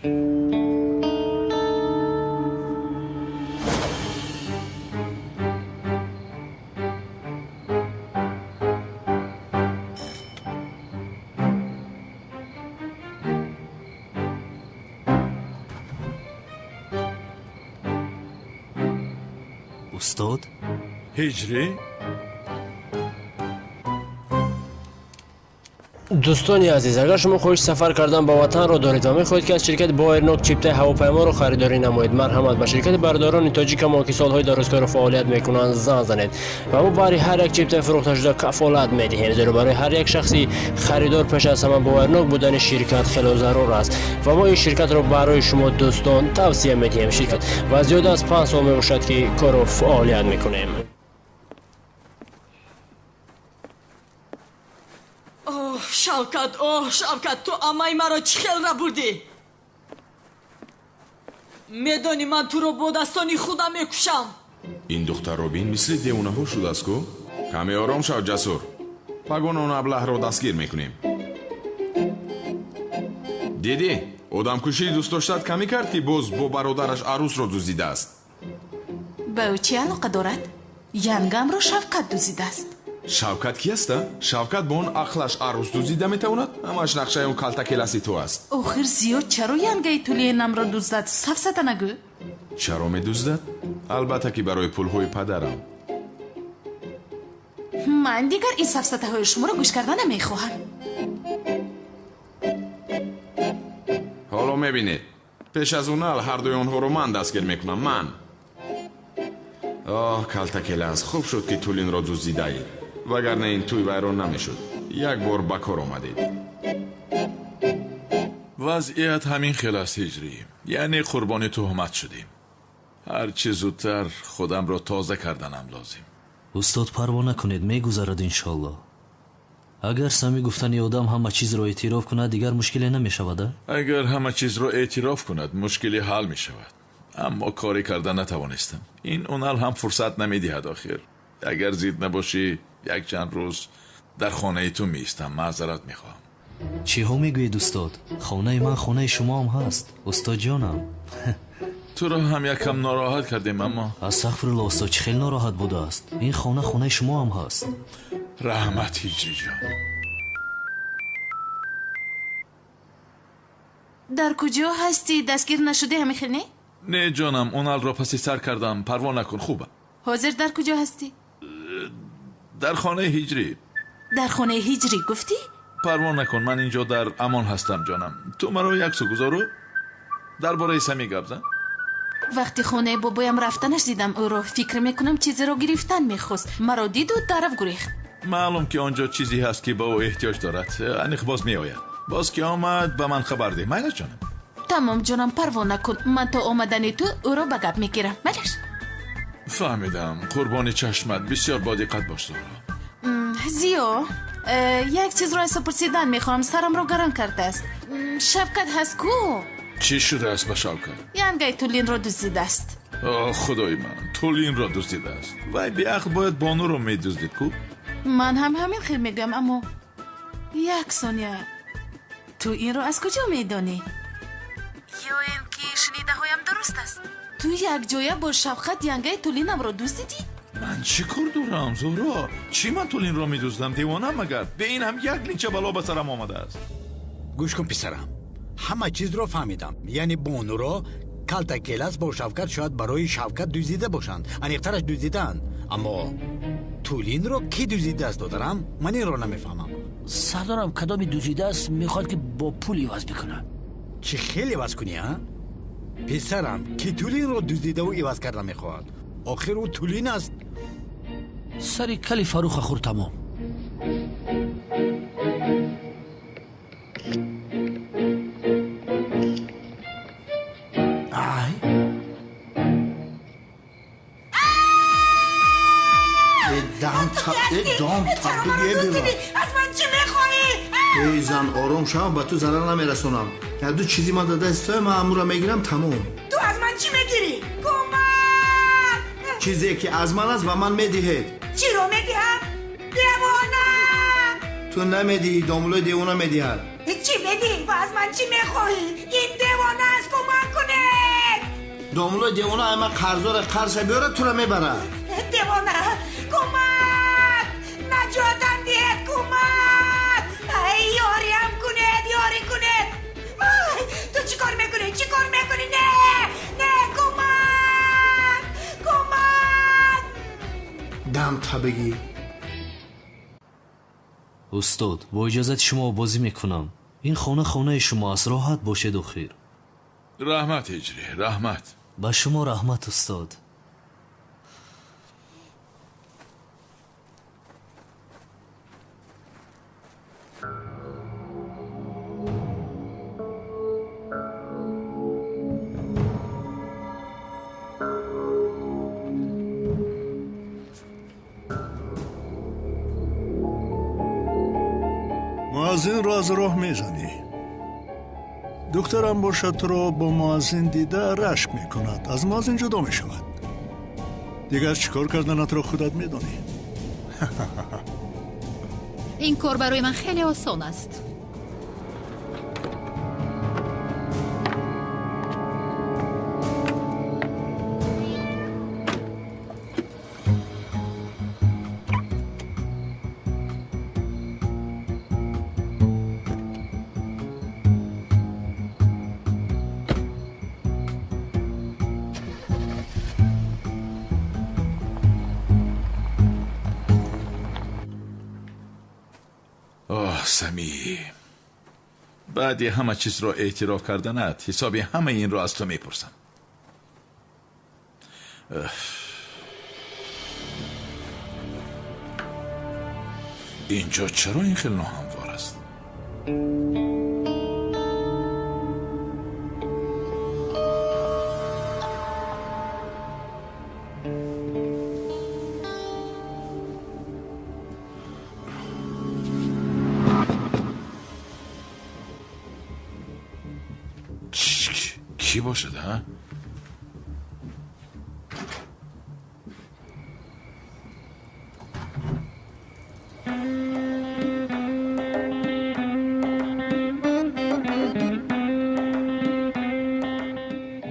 Speaker 10: Устод?
Speaker 17: Ҳиҷрӣ?
Speaker 11: Дӯстони азиз, агар шумо хоҳиши сафар кардан ба ватанро доред ва мехоҳед, ки аз ширкати Боэрнок чиптаи ҳавопайморо харидорӣ намоед, марҳамат ба ширкати бародарони тоҷикамо, ки солҳои дарозкорро фаъолият мекунанд, занг занед ва мо баҳри ҳар як чиптаи фурӯхташуда кафолат медиҳем, зеро барои ҳар як шахси харидор пеш аз ҳама боварнок будани ширкат хело зарур аст ва мо ин ширкатро барои шумо дӯстон тавсия медиҳем. Ширкат ва зиёда аз 5 сол мебошад, ки корро фаъолият мекунем.
Speaker 12: Оҳ, Шавкат, оҳ, Шавкат, ту амаи маро чӣ хел рабурдӣ? Медонӣ, ман туро бо дастони худам мекушам.
Speaker 2: Ин духтарро бин, мисли девонаҳо шудааст ку. Каме ором шав, Ҷасур. Пагон он аблаҳро дастгир мекунем. Дидӣ, одамкушии дӯстдоштат камӣ кард, ки боз бо бародараш арӯсро дуздидааст.
Speaker 15: Ба ӯ чӣ алоқа дорад? Янгамро Шавкат дуздидааст.
Speaker 2: Шавкат ки аст? Шавкат бо он ақлаш арӯс дуздида метавонад? Ҳамаш нақшаи он калтакеласи ту аст.
Speaker 15: Охир зиёд чаро янгаи тулиенамро дуздад? Сафсата нагӯ.
Speaker 2: Чаро медуздад? Албатта ки барои пулҳои падарам.
Speaker 15: Ман дигар ин сафсатаҳои шуморо гӯш карда намехоҳам.
Speaker 2: Ҳоло мебинед. Пеш аз унал ҳардуи онҳоро ман дастгир мекунам. Ман. Оҳ, калтакелас, хуб шуд, ки тулинро дуздидаед. Вагарна ин тӯй вайрон намешуд. Як бор ба кор омадед.
Speaker 17: Вазъият ҳамин хел аст, Ҳиҷрӣ. Яъне қурбони туҳмат шудем. Ҳарчи зудтар худамро тоза карданам лозим.
Speaker 10: Устод, парво накунед, мегузарад иншоллоҳ. Агар сами гуфтани одам ҳама чизро эътироф кунад, дигар мушкиле намешавад, а?
Speaker 17: Агар ҳама чизро эътироф кунад, мушкиле ҳал мешавад. Аммо коре карда натавонистам. Ин унал ҳам фурсат намедиҳад охир. Агар зид набошӣ, як чанд рӯз дар хонаи ту меистам. Маъзарат мехоҳам.
Speaker 10: Чиҳо мегӯед, устод? Хонаи ман хонаи шумоам ҳаст, устодҷонам.
Speaker 17: Туро ҳам якам нороҳат кардем, аммо
Speaker 10: Астағфирулло, устод, чӣ хел нороҳат будааст? Ин хона хонаи шумоам ҳаст.
Speaker 17: Раҳмат, Ҳиҷриҷон.
Speaker 15: Дар куҷо ҳастӣ? Дастгир нашудӣ ҳамин хел, не?
Speaker 17: Не, ҷонам, уналро паси сар кардам. Парво накун, хубам.
Speaker 15: Ҳозир дар куҷо ҳастӣ?
Speaker 17: Дар хонаи Ҳиҷрӣ.
Speaker 15: Дар хонаи Ҳиҷрӣ гуфтӣ?
Speaker 17: Парво накун, ман инҷо дар амон ҳастам, ҷонам. Ту маро як су гузору дар бораи Сами гап зан.
Speaker 15: Вақти хонаи бобоям рафтанаш дидам ӯро. Фикр мекунам чизеро гирифтан мехост. Маро диду тараф гурехт.
Speaker 17: Маълум ки он ҷо чизе ҳаст, ки ба ӯ эҳтиёҷ дорад. Аниқ боз меояд. Боз ки омад, ба ман хабар деҳ. Майлаш, ҷонам?
Speaker 15: Тамом, ҷонам, парво накун. Ман то омадани ту ӯро ба гап мегирам. Майлаш?
Speaker 17: Фаҳмидам. Қурбони чашмат, бисёр бодиққат бош, Зуҳро.
Speaker 15: Зиё, як чизро аз ту пурсидан мехоҳам. Сарамро гарон кардааст. Шавкат ҳаст ку?
Speaker 17: Чӣ шудааст ба Шавкат?
Speaker 15: Янгаи Тулинро дуздидааст.
Speaker 17: Оҳ, худои ман, Тулинро дуздидааст. Вай беақл бояд бонуро медуздид ку?
Speaker 15: Ман ҳам ҳамин хел мегӯям, аммо як сония. Ту инро аз куҷо медонӣ? Ё ин ки шунидаҳоям дуруст аст? Ту якҷоя бо Шавкат янгаи Тулинамро дуздидӣ?
Speaker 17: Ман чӣ кор дорам, Зуҳро? Чӣ ман Тулинро медуздам? Девонам магар? Бе ин ҳам як линча бало ба сарам омадааст.
Speaker 5: Гӯш кун писарам, ҳама чизро фаҳмидам. Яъне бонуро Калтакелас бо Шавкат шояд барои Шавкат дуздида бошанд, аниқтараш дуздидаанд. Аммо Тулинро кӣ дуздидааст, додарам? Ман инро намефаҳмам.
Speaker 6: Сардорам, кадоми дуздидааст, мехоҳад ки бо пул иваз бикунад.
Speaker 5: Чӣ хел иваз кунӣ, а? Писарам, ки Тулинро дуздидаву иваз карда мехоҳад? Охир ӯ Тулин аст.
Speaker 6: Сари кали Фарруха хӯр, тамом.
Speaker 5: Ай!
Speaker 13: Дам табдуги.
Speaker 21: Аз ман чӣ мехоҳӣ?
Speaker 13: Эй зан, ором шав, ба ту зарар намерасонам. Як-ду чизи ман дар даст туя, ман амура мегирам, тамом.
Speaker 21: Ту аз ман чӣ мегирӣ? Кӯмак!
Speaker 13: Чизе ки аз ман аст, ба ман медиҳед.
Speaker 21: Чиро медиҳам? Девона!
Speaker 13: Ту намедиҳӣ, домулои девона медиҳад.
Speaker 21: Чӣ медиҳӣ ва аз ман чӣ мехоҳӣ? Ин девона аст, кӯмак кунед!
Speaker 13: Домулои девона ай ман қарздора, қарзша биёрад, тура мебарад.
Speaker 21: Девона! Кӯмак! Наҷотам диҳед, кӯмак! Ай, ёриам кунед, ёрӣ кунед! Ай, ту чӣ кор мекунӣ? Чӣ кор мекунӣ? Не! Не, кӯмак! Кӯмак!
Speaker 13: Дам табигӣ.
Speaker 10: Устод, бо иҷозати шумо бозӣ мекунам. Ин хона хонаи шумо аст, роҳат бошед охир.
Speaker 17: Раҳмат, Ҳиҷрӣ, раҳмат.
Speaker 10: Ба шумо раҳмат, устод.
Speaker 16: Муаззинро аз роҳ мезанӣ. Духтарам бошад, туро бо муаззин дида рашк мекунад, аз муаззин ҷудо мешавад. Дигар чӣ кор карданатро худат медонӣ.
Speaker 20: Ин кор барои ман хеле осон аст.
Speaker 17: Сами, баъди ҳама чизро эътироф карданат, ҳисоби ҳамаи инро аз ту мепурсам. Инҷо чаро ин хел ноҳамвор аст? Кӣ бошад, а?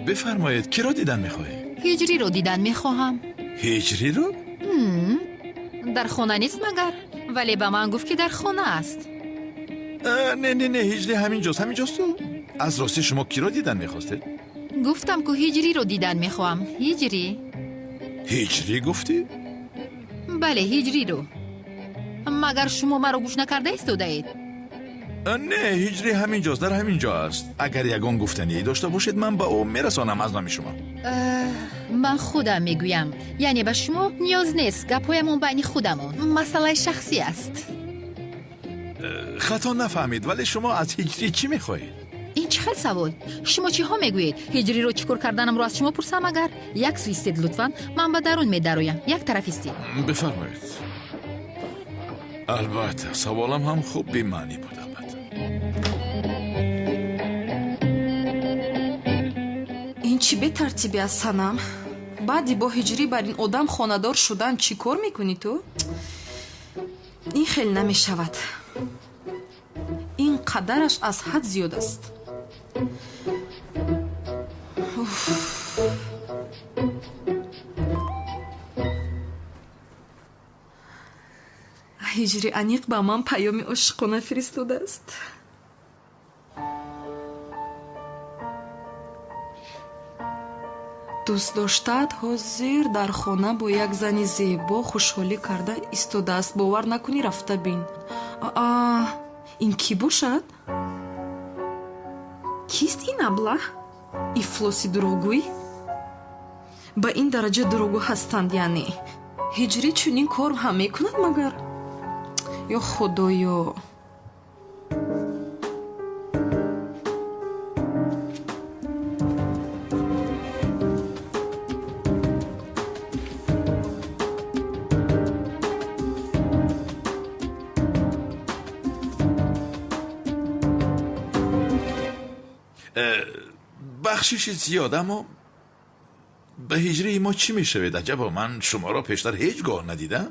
Speaker 17: Бифармоед, киро дидан мехоҳед?
Speaker 20: Ҳиҷриро дидан мехоҳам.
Speaker 17: Ҳиҷриро?
Speaker 20: Дар хона нест магар? Вале ба ман гуфт, ки дар хона аст.
Speaker 17: Не, не, не, ҳиҷри ҳаминҷост, ҳаминҷост. Аз рости шумо киро дидан мехостед?
Speaker 20: Гуфтам, ку ҳиҷриро дидан мехоҳам. Ҳиҷрӣ.
Speaker 17: Ҳиҷрӣ гуфтӣ?
Speaker 20: Бале, ҳиҷриро. Магар шумо маро гӯш накарда истодаед?
Speaker 17: Не, ҳиҷрӣ ҳаминҷост, дар ҳамин ҷо аст. Агар ягон гуфтание дошта бошед, ман ба ӯ мерасонам аз номи шумо.
Speaker 20: Ман худам мегӯям. Яъне ба шумо ниёз нест, гапҳоямон байни худамон. Масъалаи шахсӣ аст.
Speaker 17: Хато нафаҳмид, вале шумо аз ҳиҷрӣ чӣ мехоҳед?
Speaker 20: Ин чӣ хел савол? Шумо чиҳо мегӯед? Ҳиҷриро чӣ кор карданамро аз шумо пурсам агар? Як су истед лутфан, ман ба дарун медароям. Як тараф истед.
Speaker 17: Бифармоед. Албатта, саволам ҳам хуб бемаънӣ буд, албатта.
Speaker 19: Ин чӣ бетартибӣ аст, Санам? Баъди бо ҳиҷрӣ бар ин одам хонадор шудан чӣ кор мекунӣ ту? Ин хел намешавад. Ин қадараш аз ҳад зиёд аст. Ҳиҷри аниқ ба ман паёми ошиқона фиристодааст. Дӯст доштаат ҳозир дар хона бо як зани зебо хушҳолӣ карда истодааст. Бовар накунӣ, рафта бин. Аа, ин кӣ бошад? Кист ин аблаҳ? Ифлоси дурӯғгӯй? Ба ин дараҷа дурӯғгӯ ҳастанд яъне. Ҳиҷрӣ чунин кор ҳам мекунад магар? Ё худоё!
Speaker 17: Бахшиши зиёд, аммо ба ҳиҷрии мо чӣ мешавед? Аҷабо, ман шуморо пештар ҳеҷ гоҳ надидам.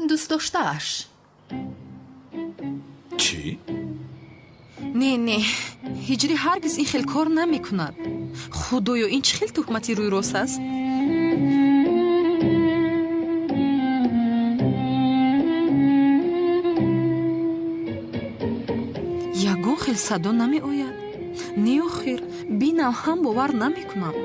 Speaker 20: Дӯст доштааш.
Speaker 17: Чӣ?
Speaker 19: Не, не, ҳиҷрӣ ҳаргиз ин хел кор намекунад. Худоё, ин чӣ хел туҳмати рӯйрост аст? Ягон хел садо намеояд. Не, охир, бинам ҳам бовар намекунам.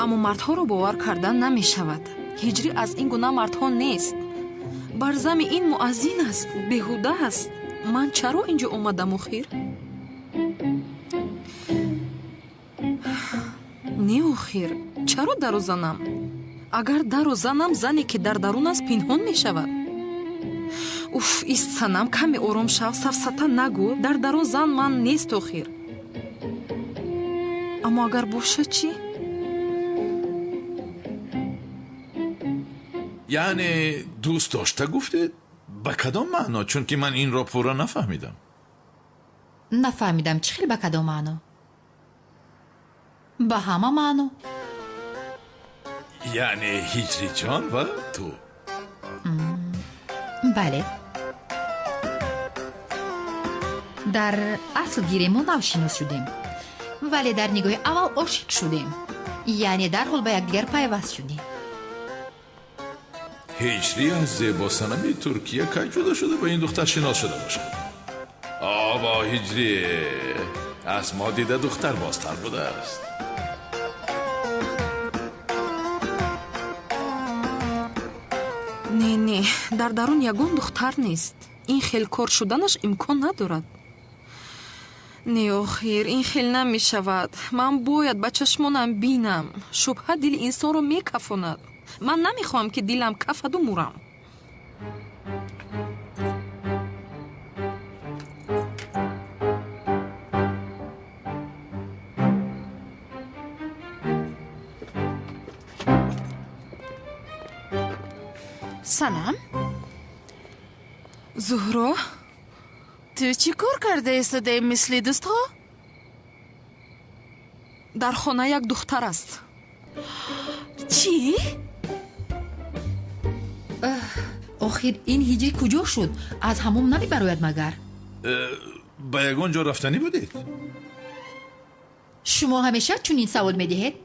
Speaker 19: Аммо мардҳоро бовар кардан намешавад. Ҳиҷрӣ аз ин гуна мардҳо нест. Бар зами ин муаззин аст, беҳуда аст. Ман чаро ин ҷо омадам охир? Не, охир, чаро даро занам? Агар даро занам, зане ки дар дарун аст пинҳон мешавад. Уф, ист санам, каме ором шав, сафсата нагӯ. Дар дарун зан ман нест охир. Аммо агар бошад чӣ?
Speaker 17: Яъне дӯст дошта гуфтед? Ба кадом маъно? Чунки ман инро пурра нафаҳмидам.
Speaker 20: Нафаҳмидам чӣ хел ба кадом маъно? Ба ҳама маъно.
Speaker 17: Яъне ҳиҷриҷон ва ту?
Speaker 20: Бале. Дар асл гирем мо навшинос шудем, вале дар нигоҳи аввал ошиқ шудем. Яъне дарҳол ба якдигар пайваст шудем.
Speaker 17: Ҳиҷрӣ аз зебосанами Туркия кай ҷудо шуда ба ин духтар шинос шуда бошад? Обо, ҳиҷрӣ аз мо дида духтар бозтар будааст.
Speaker 19: Не, не, дар дарун ягон духтар нест. Ин хел кор шуданаш имкон надорад. Не, охир, ин хел намешавад. Ман бояд ба чашмонам бинам. Шубҳа дили инсонро мекафонад. Ман намехоҳам, ки дилам кафаду мурам.
Speaker 15: Санам?
Speaker 19: Зуҳро?
Speaker 15: Ту чӣ кор карда истодаи мисли дӯстҳо?
Speaker 19: Дар хона як духтар аст.
Speaker 15: Чӣ?
Speaker 20: Охир ин ҳиҷрӣ куҷо шуд? Аз ҳамом намебарояд магар?
Speaker 17: Ба ягон ҷо рафтанӣ будед?
Speaker 20: Шумо ҳамеша чунин савол медиҳед?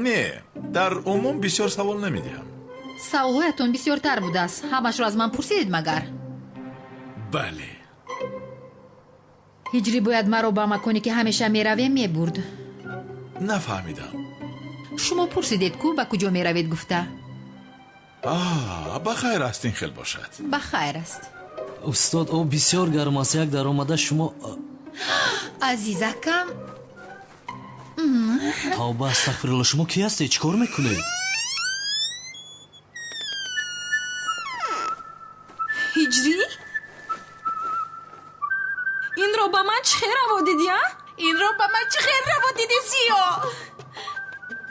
Speaker 17: Не, дар умум бисёр савол намедиҳам.
Speaker 20: Саволҳоятон бисёртар будааст. Ҳамашро аз ман пурсидед магар?
Speaker 17: Бале.
Speaker 20: Ҳиҷрӣ бояд маро ба маконе ки ҳамеша меравем мебурд.
Speaker 17: Нафаҳмидам.
Speaker 20: Шумо пурсидед ку ба куҷо меравед гуфта.
Speaker 17: Ба хайр аст, ин хел бошад.
Speaker 20: Ба хайр аст.
Speaker 10: Устод, об бисёр гарм аст. Як даромада шумо.
Speaker 20: Азизакам.
Speaker 10: Тавба, астағфирулло, шумо кӣ ҳастед? Чӣ кор мекунед?
Speaker 19: Ҳиҷрӣ? Инро ба ман чӣ хел раво дидӣ, а?
Speaker 15: Инро ба ман чӣ хел раво дидӣ, Зиё?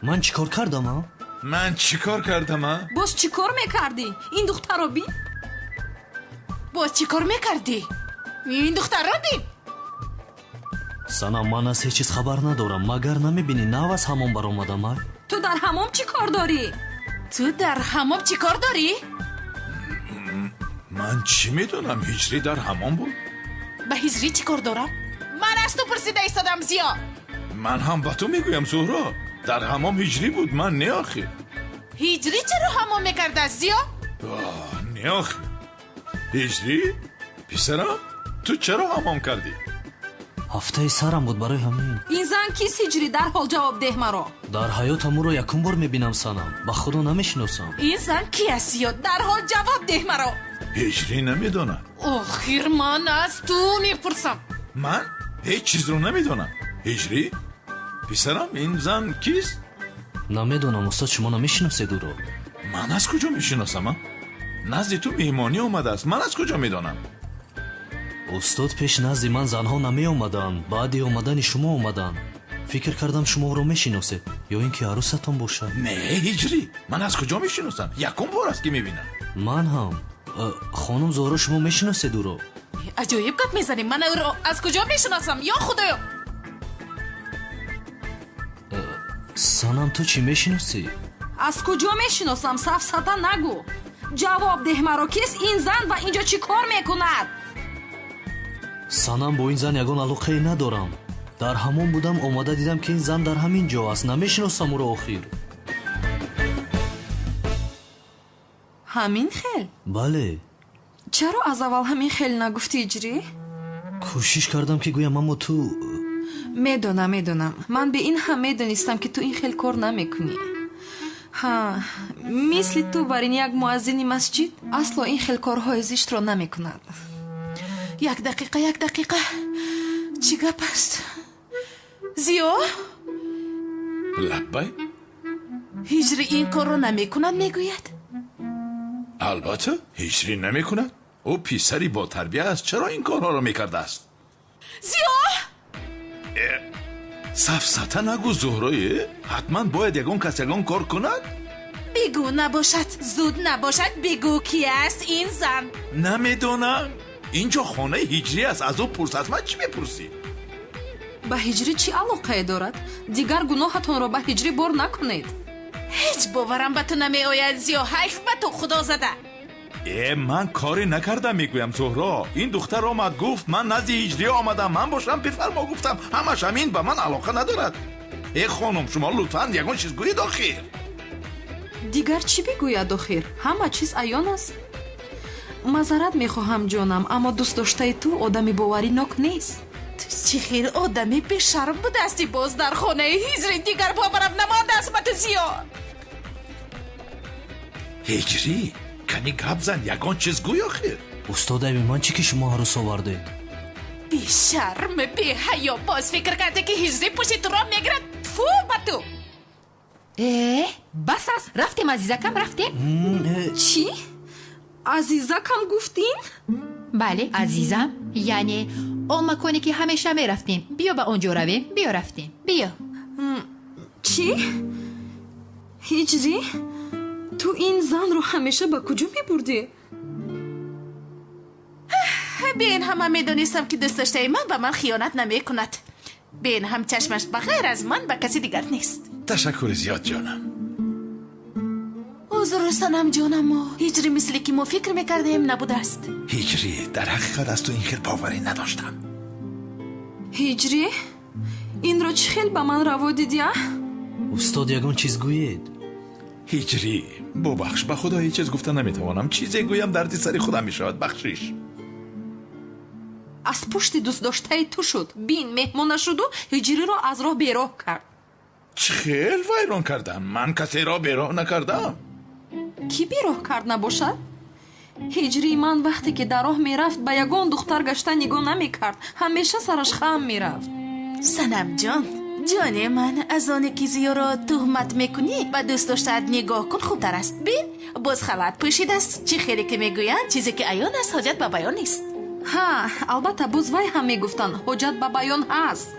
Speaker 10: Ман чӣ кор кардам, а?
Speaker 17: Ман чӣ кор кардам, а?
Speaker 19: Боз чӣ кор мекардӣ? Ин духтарро бин.
Speaker 15: Боз чӣ кор мекардӣ? Ин духтарро бин.
Speaker 10: Санам, ман аз ҳеҷ чиз хабар надорам. Магар намебинӣ нав аз ҳамом баромадам, а?
Speaker 19: Ту дар ҳамом чӣ кор дорӣ?
Speaker 15: Ту дар ҳамом чӣ кор дорӣ?
Speaker 17: Ман чӣ медонам, ҳиҷрӣ дар ҳамом буд?
Speaker 15: Ба ҳиҷрӣ чӣ кор дорам? Ман аз ту пурсида истодам, Зиё.
Speaker 17: Ман ҳам ба ту мегӯям, Зуҳро. Дар ҳамом ҳиҷрӣ буд, ман не охир.
Speaker 15: Ҳиҷрӣ чаро ҳамом мекардааст, Зиё?
Speaker 17: Не охир. Ҳиҷрӣ? Писарам, ту чаро ҳамом кардӣ?
Speaker 10: Ҳафтаи сарам буд барои ҳамин.
Speaker 19: Ин зан кист, Ҳиҷрӣ? Дарҳол ҷавоб деҳ маро.
Speaker 10: Дар ҳаётам ӯро якум бор мебинам, Санам. Ба худо намешиносам.
Speaker 15: Ин зан ки аст, Зиё? Дарҳол ҷавоб деҳ маро.
Speaker 17: Ҳиҷрӣ намедонад.
Speaker 15: Охир ман аз ту мепурсам.
Speaker 17: Ман ҳеҷ чизро намедонам. Ҳиҷрӣ, писарам, ин зан кист?
Speaker 10: Намедонам, устод, шумо намешиносед ӯро.
Speaker 17: Ман аз куҷо мешиносам? Назди ту меҳмонӣ омадааст. Ман аз куҷо медонам?
Speaker 10: Устод, пеш назди ман занҳо намеомаданд. Баъди омадани шумо омаданд. Фикр кардам шумо ӯро мешиносед, ё ин ки арӯсатон бошад.
Speaker 17: Не, Ҳиҷрӣ, ман аз куҷо мешиносам? Якум бор аст ки мебинам.
Speaker 10: Ман ҳам. Хонум Зоҳро, шумо мешиносед ӯро?
Speaker 15: Аҷоиб гап мезанем. Ман ӯро аз куҷо мешиносам? Ё худоё!
Speaker 10: Санам, ту чӣ мешиносӣ?
Speaker 19: Аз куҷо мешиносам? Сафсата нагӯ. Ҷавоб деҳ маро, кист ин зан ва инҷо чӣ кор мекунад?
Speaker 10: Санам, бо ин зан ягон алоқае надорам. Дар ҳамон будам, омада дидам ки ин зан дар ҳамин ҷо аст. Намешиносам ӯро охир.
Speaker 19: Ҳамин хел?
Speaker 10: Бале.
Speaker 19: Чаро аз аввал ҳамин хел нагуфтӣ, Ҳиҷрӣ?
Speaker 10: Кӯшиш кардам ки гӯям, аммо ту...
Speaker 19: Медонам, медонам. Ман бе ин ҳам медонистам ки ту ин хел кор намекунӣ. Ҳа, мисли ту бар ин як муаззини масҷид асло ин хел корҳои зиштро намекунад.
Speaker 15: Як дақиқа, як дақиқа. Чӣ гап аст? Зиё?
Speaker 17: Лаббай?
Speaker 15: Ҳиҷрӣ ин корро намекунад, мегӯяд?
Speaker 17: Албатта, ҳиҷрӣ намекунад. Ӯ писари ботарбия аст. Чаро ин корҳоро мекардааст?
Speaker 15: Зиё!
Speaker 17: Сафсата нагӯ, Зуҳрое. Ҳатман бояд ягон кас ягон кор кунад?
Speaker 15: Бигӯ набошад, зуд набошад, бигӯ ки аст ин зан.
Speaker 17: Намедонам. Инҷо хонаи ҳиҷрӣ аст. Аз ӯ пурс. Аз ман чӣ мепурсӣ?
Speaker 19: Ба ҳиҷрӣ чӣ алоқае дорад? Дигар гуноҳатонро ба ҳиҷрӣ бор накунед.
Speaker 15: Ҳеҷ боварам ба ту намеояд, Зиё. Ҳайф ба ту, худо зада.
Speaker 17: Ман коре накардам, мегӯям, Зуҳро. Ин духтар омад, гуфт ман назди ҳиҷрӣ омадам. Ман бошам бифармо гуфтам. Ҳамаш ҳамин ба ман алоқа надорад. Э хонум, шумо лутфан ягон чиз гӯед охир.
Speaker 19: Дигар чӣ бигӯяд охир? Ҳама чиз аён аст. Мазарат мехоҳам, ҷонам, аммо дӯстдоштаи ту одами боваринок нест.
Speaker 15: Ту чӣ хел одами бешарм будасти боз дар хонаи ҳиҷрӣ. Дигар боварам намондааст ба ту, Зиё.
Speaker 17: Ҳиҷрӣ, кани гап зан, ягон чиз гӯй охир.
Speaker 10: Устод, айби ман чӣ ки шумо арӯс овардед?
Speaker 15: Бешарм, беҳаё, боз фикр карде ки ҳиҷрӣ пушти туро мегирад. Тфу ба ту!
Speaker 20: Бас аст, рафтем, азизакам, рафтем.
Speaker 19: Чӣ? Азизакам гуфтин?
Speaker 20: Бале, азизам, яъне он маконе ки ҳамеша мерафтем. Биё ба он ҷо равем. Биё рафтем, биё.
Speaker 19: Чӣ? Ҳиҷрӣ, ту ин занро ҳамеша ба куҷо мебурдӣ?
Speaker 15: Бе ин ҳама медонистам ки дӯстдоштаи ман ба ман хиёнат намекунад. Бе ин ҳам чашмаш ба ғайр аз ман ба каси дигар нест.
Speaker 17: Ташаккури зиёд, ҷонам.
Speaker 15: Узр, Санам ҷонамо, ҳиҷрӣ мисли ки мо фикр мекардем набудааст.
Speaker 17: Ҳиҷрӣ, дар ҳақиқат аз ту ин хел боварӣ надоштам.
Speaker 19: Ҳиҷрӣ, инро чӣ хел ба ман раво дидӣ, а?
Speaker 10: Устод, ягон чиз гӯед.
Speaker 17: Ҳиҷрӣ, бубахш, ба худо ҳеҷ чиз гуфта наметавонам. Чизе гӯям дарди сари худам мешавад. Бахшиш.
Speaker 19: Аз пушти дӯстдоштаи ту шуд. Бин, меҳмона шуду ҳиҷриро аз роҳ бероҳ кард.
Speaker 17: Чӣ хел вайрон кардам? Ман касеро бероҳ накардам.
Speaker 19: Кӣ бероҳ кард набошад? Ҳиҷрии ман вақте ки дар роҳ мерафт, ба ягон духтар гашта нигоҳ намекард. Ҳамеша сараш хам мерафт.
Speaker 15: Санамҷон, ҷоне ман, аз оне ки Зиёро туҳмат мекунӣ, ба дӯстдоштаат нигоҳ кун, хубтар аст. Бин, боз халат пӯшидааст. Чӣ хеле ки мегӯянд, чизе ки аён аст, ҳоҷат ба баён нест.
Speaker 19: Ҳа, албатта, боз вай ҳам мегуфтанд, ҳоҷат ба баён ҳаст.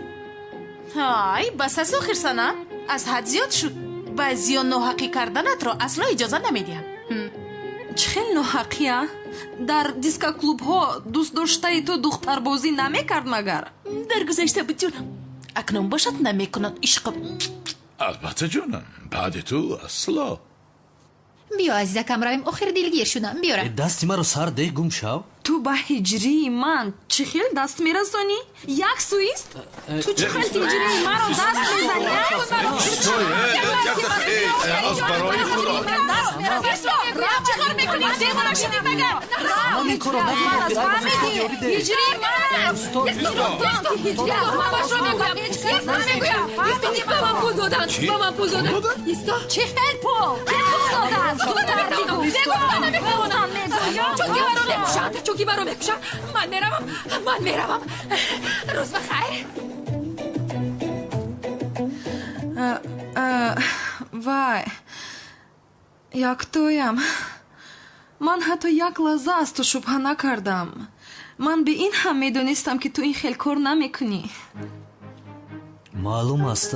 Speaker 15: Ҳай, бас аст охир, Санам, аз ҳад зиёд шуд. Ба Зиё ноҳақӣ карданатро асло иҷоза намедиҳам.
Speaker 19: Чӣ хел ноҳақӣ, а? Дар дискоклубҳо дӯстдоштаи ту духтарбозӣ намекард магар?
Speaker 15: Дар гузашта буд, ҷонам. Акнун бошад намекунад, ишқам.
Speaker 17: Албатта, ҷонам, баъди ту асло.
Speaker 20: Биё, азизакам, равем, охир дилгир шудам. Биё ра.
Speaker 10: Дасти маро сар деҳ, гум шав.
Speaker 19: Ту ба ҳиҷрии ман чӣ хел даст мерасонӣ? Як суист? Ту чӣ хел ҳиҷрии маро даст мезанӣ?
Speaker 17: Аз барои худо.
Speaker 8: кор мекунӣ? Девона шудӣ магар?
Speaker 10: Санам, ин корро накун.
Speaker 8: Ҳиҷрӣ ман! Мамашро мегӯям. Мегӯям. Ба ман пул доданд. Ба ман пул доданд. Исто.
Speaker 19: Чӣ хел пул? Кӣ пул додааст?
Speaker 8: Гуфта наметавонам. Чунки маро мекушанд. Чунки маро мекушанд. Ман меравам. Ман меравам. Рӯз ба хайр.
Speaker 19: Вай, яктоям. Ман ҳатто як лаҳза аз ту шубҳа накардам. Ман бе ин ҳам медонистам, ки ту ин хел кор намекунӣ.
Speaker 10: Маълум аст.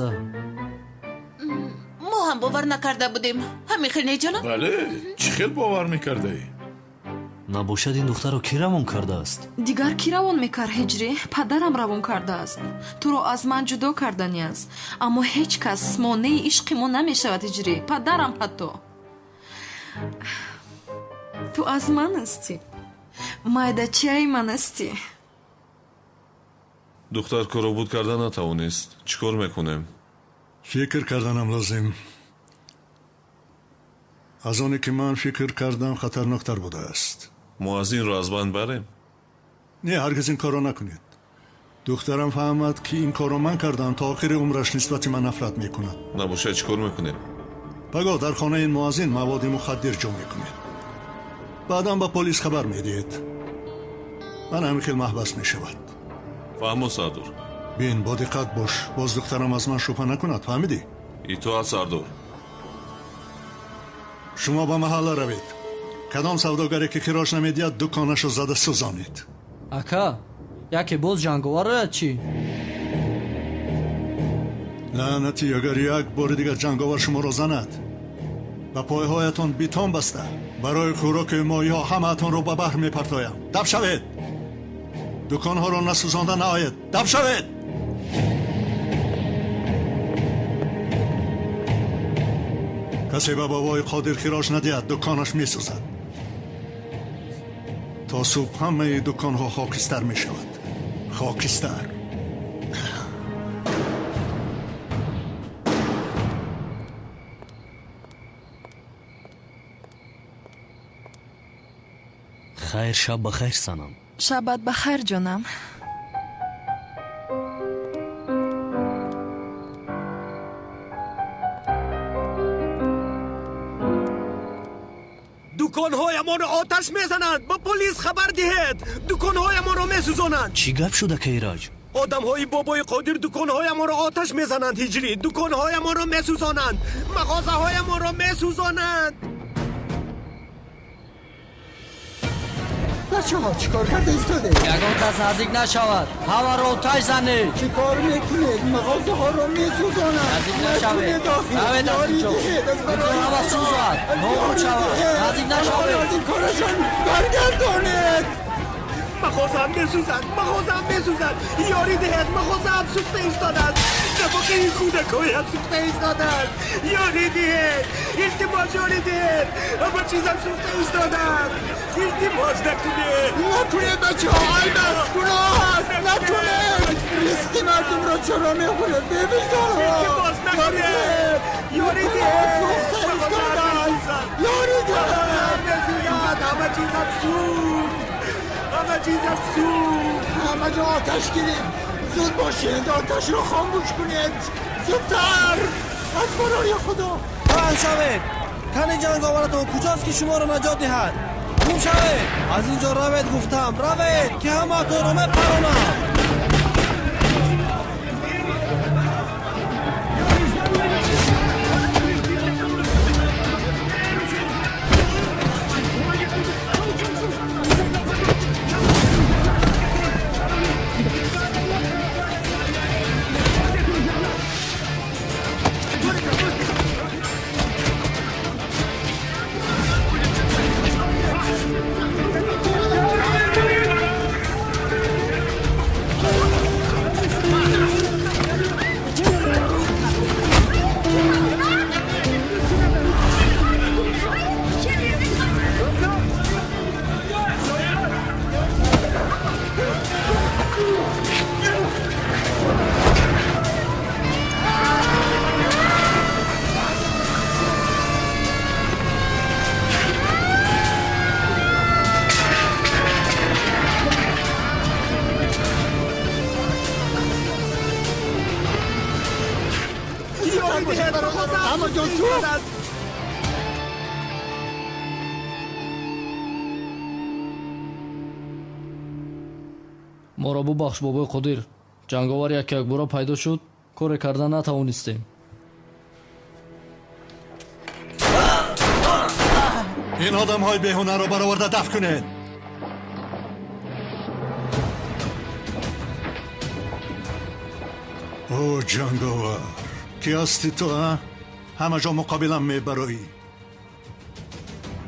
Speaker 15: Мо ҳам бовар накарда будем. Ҳамин хел не, ҷонам?
Speaker 17: Бале, чӣ хел бовар мекардаӣ?
Speaker 10: Набошад, ин духтарро кӣ равон кардааст?
Speaker 19: Дигар кӣ равон мекард, Ҳиҷрӣ? Падарам равон кардааст. Туро аз ман ҷудо кардани аст. Аммо ҳеҷ кас монеи ишқи мо намешавад, Ҳиҷрӣ. Падарам ҳатто. Ту аз ман ҳастӣ. Майдачаи ман ҳастӣ.
Speaker 22: Духтар корро буд карда натавонист. Чӣ кор мекунем?
Speaker 16: Фикр карданам лозим. Аз оне ки ман фикр кардам, хатарноктар будааст.
Speaker 22: Муаззинро аз банд барем?
Speaker 16: Не, ҳаргиз ин корро накунед. Духтарам фаҳмад, ки ин корро ман кардам, то охири умраш нисбати ман нафрат мекунад.
Speaker 22: Набошад, чӣ кор мекунем?
Speaker 16: Пагоҳ дар хонаи ин муаззин маводи мухаддир ҷо мекунед. Баъдан ба полис хабар медиҳед. Ман ҳамин хел маҳбас мешавад.
Speaker 22: Фаҳмо, Сардор.
Speaker 16: Бин, бо диққат бош. Боз духтарам аз ман шубҳа накунад, фаҳмидӣ?
Speaker 22: Итоат, Сардор.
Speaker 16: Шумо ба маҳалла равед. Кадом савдогаре ки хироҷ намедиҳад, дуконашро зада сӯзонед.
Speaker 23: Ака, яке боз ҷанговар ояд чӣ?
Speaker 16: Лаънатӣ, агар як бори дигар ҷанговар шуморо занад, ба пойҳоятон битон баста, барои хӯроки моҳиҳо ҳамаатонро ба баҳр мепартоям. Даб шавед! Дуконҳоро насӯзонда наоед. Даб шавед! Касе ба бобои Қодир хироҷ надиҳад, дуконаш месӯзад. То субҳ ҳамаи дуконҳо хокистар мешавад. Хокистар.
Speaker 10: Хайр, шаб ба хайр, Санам.
Speaker 19: Шабат ба хайр, ҷонам.
Speaker 9: Дуконҳоямонро оташ мезананд. Ба полис хабар диҳед. Дуконҳоямонро месӯзонанд.
Speaker 10: Чӣ гап шуда, Кайраҷ?
Speaker 9: Одамҳои бобои Қодир дуконҳоямонро оташ мезананд, Ҳиҷрӣ. Дуконҳоямонро месӯзонанд. Мағозаҳоямонро месӯзонанд.
Speaker 1: бачаҳо, чӣ кор карда истодед?
Speaker 23: Ягон кас наздик нашавад. Ҳамаро оташ занед.
Speaker 1: Чӣ кор мекунед? Мағозаҳоро месӯзонанд.
Speaker 23: Наздик нашавед. Равед аз инҷо. Ҳама сӯзад, нобуд шавад. Наздик нашавед.
Speaker 1: аз ин корашон баргардонед.
Speaker 9: Мағозаам месӯзад, мағозаам месӯзад. Ёрӣ диҳед, мағозаам сӯхта истодааст. Нафақаи кӯдакҳоям сӯхта истодааст. Ёрӣ диҳед, илтимос, ёрӣ диҳед. Ҳама чизам сӯхта истодааст. Илтимос, накунед.
Speaker 1: Накунед, бачаҳо, айб аст, гуноҳ аст. Накунед. Ризқи мардумро чаро мехӯред? Бевиҷдонҳо.
Speaker 9: Илтимос, накунед. Ёрӣ диҳед.
Speaker 1: Сӯхта истодааст. Ёрӣ диҳед.
Speaker 9: Месӯзад, ҳама чизам сӯхт. Ҳама чизам сӯхт.
Speaker 1: Ҳама ҷо оташ гирифт. Зуд бошед, оташро хомӯш кунед. Зудтар, аз барои Худо.
Speaker 23: Паҳн шавед. Кани ҷанговаратон куҷост, ки шуморо наҷот диҳад? Гум шавед. Аз ин ҷо равед, гуфтам. Равед, ки ҳамаатонро мепаронам.
Speaker 1: Ҷон ту!
Speaker 10: Моро бубахш, бобои Қодир. Ҷанговар як якбора пайдо шуд, коре карда натавонистем.
Speaker 16: Ин одамҳои беҳунарро бароварда дафт кунед. О, ҷанговар, ки ҳасти ту, а? Ҳама ҷо муқобилам мебароӣ.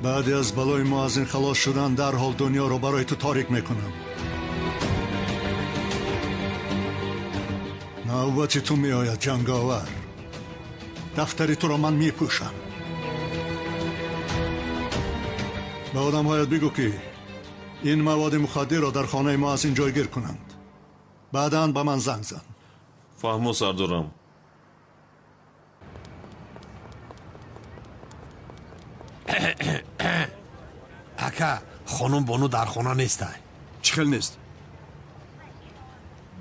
Speaker 16: Баъди аз балои мо аз ин халос шудан дарҳол дунёро барои ту торик мекунам. Навбати ту меояд, ҷанговар. Дафтари туро ман мепӯшам. Ба одамҳоят бигӯ, ки ин маводи мухаддирро дар хонаи мо аз ин ҷойгир кунанд. Баъдан ба ман занг зан.
Speaker 22: Фаҳмо, сардорам.
Speaker 3: Ака, хонум Бону дар хона нестай.
Speaker 7: Чӣ хел нест?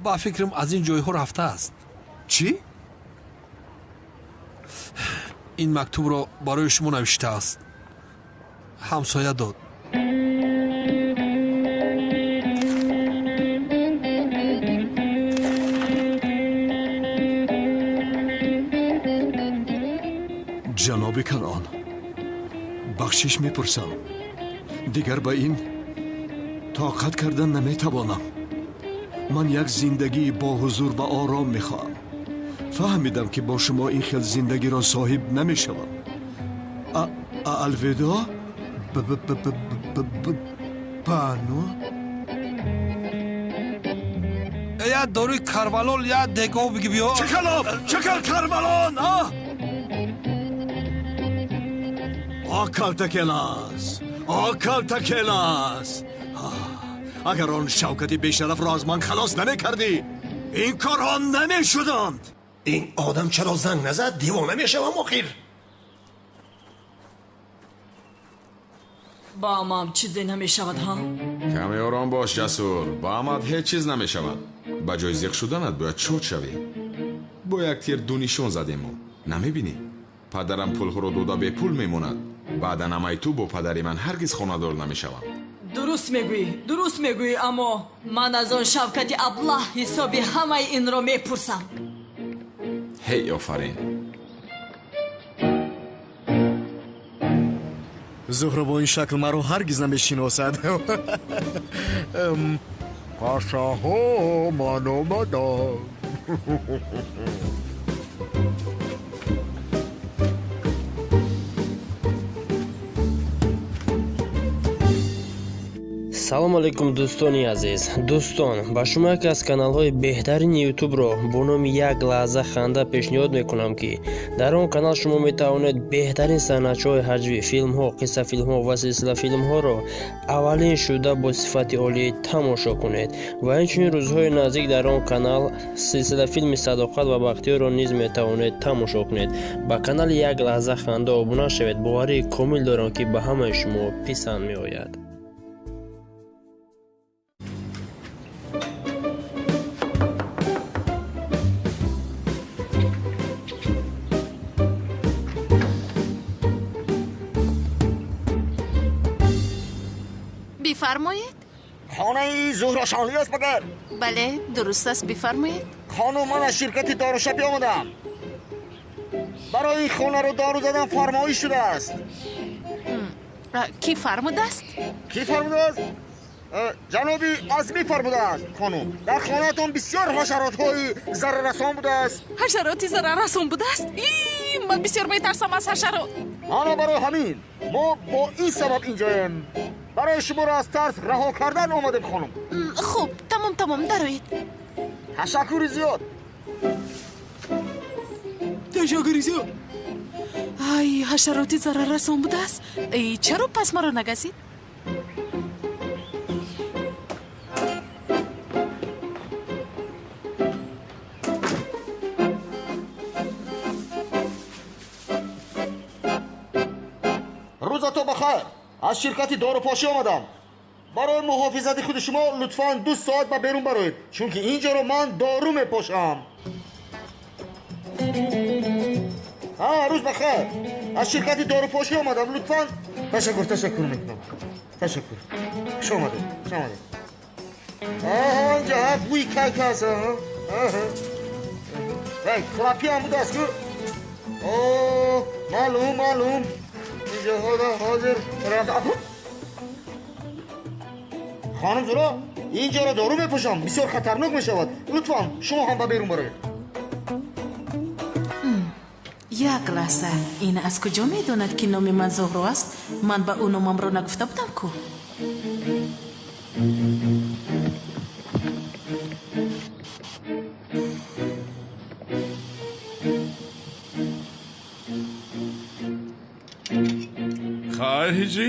Speaker 3: Ба фикрам, аз ин ҷойҳо рафтааст.
Speaker 7: Чӣ?
Speaker 3: Ин мактубро барои шумо навиштааст. Ҳамсоя дод.
Speaker 7: Ҷаноби Канъон, бахшиш мепурсам. Дигар ба ин тоқат кардан наметавонам. Ман як зиндагии боҳузур ва ором мехоҳам. Фаҳмидам, ки бо шумо ин хел зиндагиро соҳиб намешавам. Алвидо, Бану.
Speaker 3: Я доруи карвалол, я дегов биги биё.
Speaker 7: Чӣ калом? Чӣ кал карвалон, а? О, калтакелас! О, калтакелас! Агар он Шавкати бешарафро аз ман халос намекардӣ, ин корҳо намешуданд.
Speaker 9: Ин одам чаро занг назад? Девона мешавам охир.
Speaker 12: Ба амам чизе намешавад, ҳа?
Speaker 2: Каме ором бош, Ҷасур. Ба амат ҳеҷ чиз намешавад. Ба ҷои зиқ шуданат бояд шод шавӣ. Бо як тир ду нишон задему. Намебинӣ? Падарам пулҳоро дода бепул мемонад. Баъдан амаи ту бо падари ман ҳаргиз хонадор намешаванд.
Speaker 12: Дуруст мегӯӣ, дуруст мегӯӣ, аммо ман аз он Шавкати аблаҳ ҳисоби ҳамаи инро мепурсам.
Speaker 2: Ҳей, офарин!
Speaker 14: Зуҳро бо ин шакл маро ҳаргиз намешиносад.
Speaker 18: Пашаҳо, ман омадам.
Speaker 11: Салом алейкум, дӯстони азиз. Дӯстон, ба шумо яке аз каналҳои беҳтарини ютубро бо номи «Як лаҳза ханда» пешниҳод мекунам, ки дар он канал шумо метавонед беҳтарин санъатчаҳои ҳаҷвӣ, филмҳо, қиссафилмҳо ва силсилафилмҳоро аввалин шуда бо сифати олӣ тамошо кунед. Ва инчунин рӯзҳои наздик дар он канал силсилафилми «Садоқат ва Бахтиёрро» низ метавонед тамошо кунед. Ба канали «Як лаҳза ханда» обуна шавед. Боварии комил дорам, ки ба ҳамаи шумо писанд меояд.
Speaker 15: Бифармоед.
Speaker 18: Хонаи Зуҳро Шонлӣ аст магар?
Speaker 15: Бале, дуруст аст, бифармоед.
Speaker 18: Хонум, ман аз ширкати дорушапӣ омадам. Барои ин хонаро дору задан фармоиш шудааст.
Speaker 15: Кӣ фармудааст?
Speaker 18: Кӣ фармудааст? Ҷаноби Азмӣ фармудааст, хонум. Дар хонаатон бисёр ҳашаротҳои зараррасон будааст.
Speaker 15: Ҳашароти зараррасон будааст? Ман бисёр метарсам аз ҳашарот.
Speaker 18: Ана барои ҳамин мо бо ин сабаб инҷоем. Барои шуморо аз тарс раҳо кардан омадем, хонум.
Speaker 15: Хуб, тамом, тамом, дароед.
Speaker 18: Ташаккури зиёд.
Speaker 15: Ташаккури зиёд. Ай, ҳашароти зараррасон будааст? Чаро пас маро нагазид?
Speaker 18: Рӯзато бахайр. Аз ширкати дорупошӣ омадам. Барои муҳофизати худи шумо лутфан 2 соат ба берун бароед, чунки ин ҷоро ман дору мепошам. Рӯз бахайр. Аз ширкати дорупошӣ омадам. Лутфан. Ташаккур, ташаккур мекунам. Ташаккур. Хуш омадед. Хуш омадед. Инҷа бӯи кайк аст. Вай, клапи ҳам будааст ку? Маълум, маълум. Инҷа ҳозир. Хонум Зуро, инҷоро дору мепӯшам. Бисёр хатарнок мешавад. Лутфан, шумо ҳам ба берун бароед.
Speaker 15: Як лаҳза, ин аз куҷо медонад, ки номи ман Зуҳро аст? Ман ба ӯ номамро нагуфта будам ку?
Speaker 17: Хайр, Ҳиҷрӣ,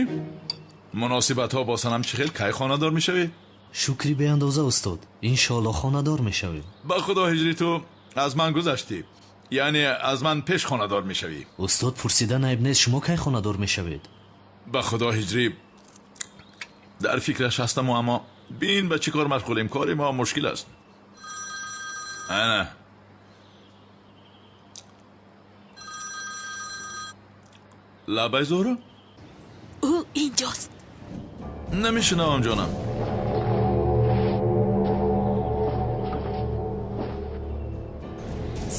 Speaker 17: муносибатҳо бо Санам чӣ хел? Кай хонадор мешавӣ?
Speaker 10: Шукри беандоза, устод, иншоалло хонадор мешавем.
Speaker 17: Ба худо, Ҳиҷрӣ, ту аз ман гузаштӣ, яъне аз ман пеш хонадор мешавӣ.
Speaker 10: Устод, пурсидан айб нест, шумо кай хонадор мешавед?
Speaker 17: Ба худо, Ҳиҷрӣ, дар фикраш ҳастаму, аммо бин ба чӣ кор машғулем. Кори мо мушкил аст. Ана, лабай, Зуҳро.
Speaker 15: Ӯ инҷост.
Speaker 17: Намешунавам, ҷонам.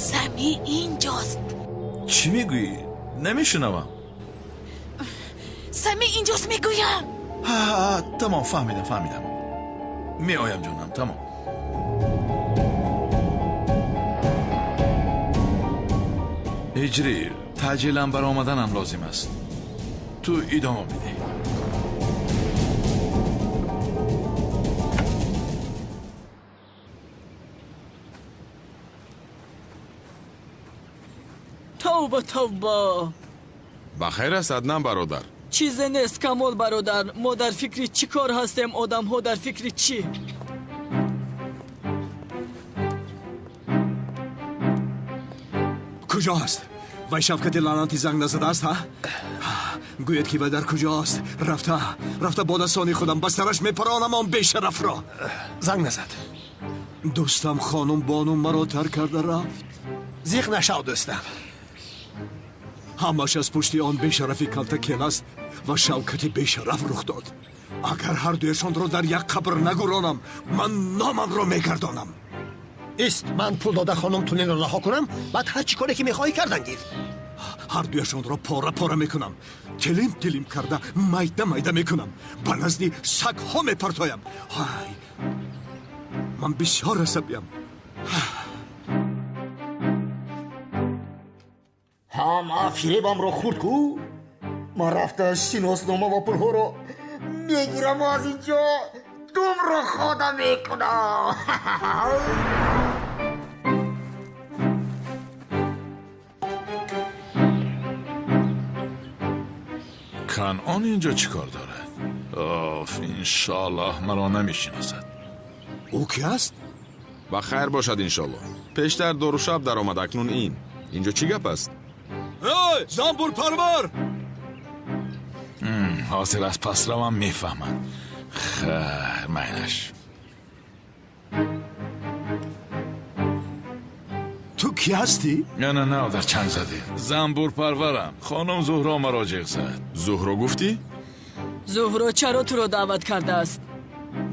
Speaker 15: Сами инҷост.
Speaker 17: Чӣ мегӯӣ? Намешунавам.
Speaker 15: Сами инҷост, мегӯям.
Speaker 17: Тамом, фаҳмидам, фаҳмидам, меоям, ҷонам, тамом. Ҳиҷрӣ, таъҷилан баромаданам лозим аст. Ту идома бидеҳ.
Speaker 12: Тавба, тавба.
Speaker 2: Ба хайр аст, Аднан бародар?
Speaker 12: Чизе нест, Камол бародар. Мо дар фикри чӣ кор ҳастем, одамҳо дар фикри чӣ?
Speaker 7: Куҷо аст вай Шавкати лаънати? Занг назадааст? Ҳа, гӯяд, ки вай дар куҷоаст. Рафта, рафта, бо дастони худам ба сараш мепаронам он бешарафро.
Speaker 9: Занг назад.
Speaker 7: Дӯстам, хонум бону маро тарк карда рафт.
Speaker 9: Зиқ нашав, дӯстам.
Speaker 7: Ҳамаш аз пушти он бешарафи калтакел аст ва Шавкати бешараф рух дод. Агар ҳардуяшонро дар як қабр нагуронам, ман номамро мегардонам.
Speaker 9: Ист, ман пул дода хонум Тулинро раҳо кунам, баъд ҳар чӣ коре ки мехоҳӣ кардан гир.
Speaker 7: Ҳардуяшонро пора пора мекунам, тилим тилим карда майда майда мекунам, ба назди сагҳо мепартоям. Ҳай, ман бисёр асабиям.
Speaker 18: Ҳама фиребамро хурд ку. Ман рафта шиноснома ва пулҳоро мегираму аз ин ҷо думро хода мекунам.
Speaker 17: Канъон инҷо чӣ кор дорад? Оф, иншоаллоҳ маро намешиносад.
Speaker 7: Ӯ ки аст?
Speaker 2: Ба хайр бошад, иншоалло. Пештар дорушаб даромад, акнун ин. Инҷо чӣ гап аст?
Speaker 7: Эй, занбурпарвар!
Speaker 17: Ҳозир аз пасравам мефаҳмад. Хайр, майнаш.
Speaker 7: Ту кӣ ҳастӣ?
Speaker 17: Не, не, не, дар чанг задӣ. Занбурпарварам. Хонум Зуҳро маро ҷиғ зад.
Speaker 2: Зуҳро гуфтӣ?
Speaker 12: Зуҳро чаро туро даъват кардааст?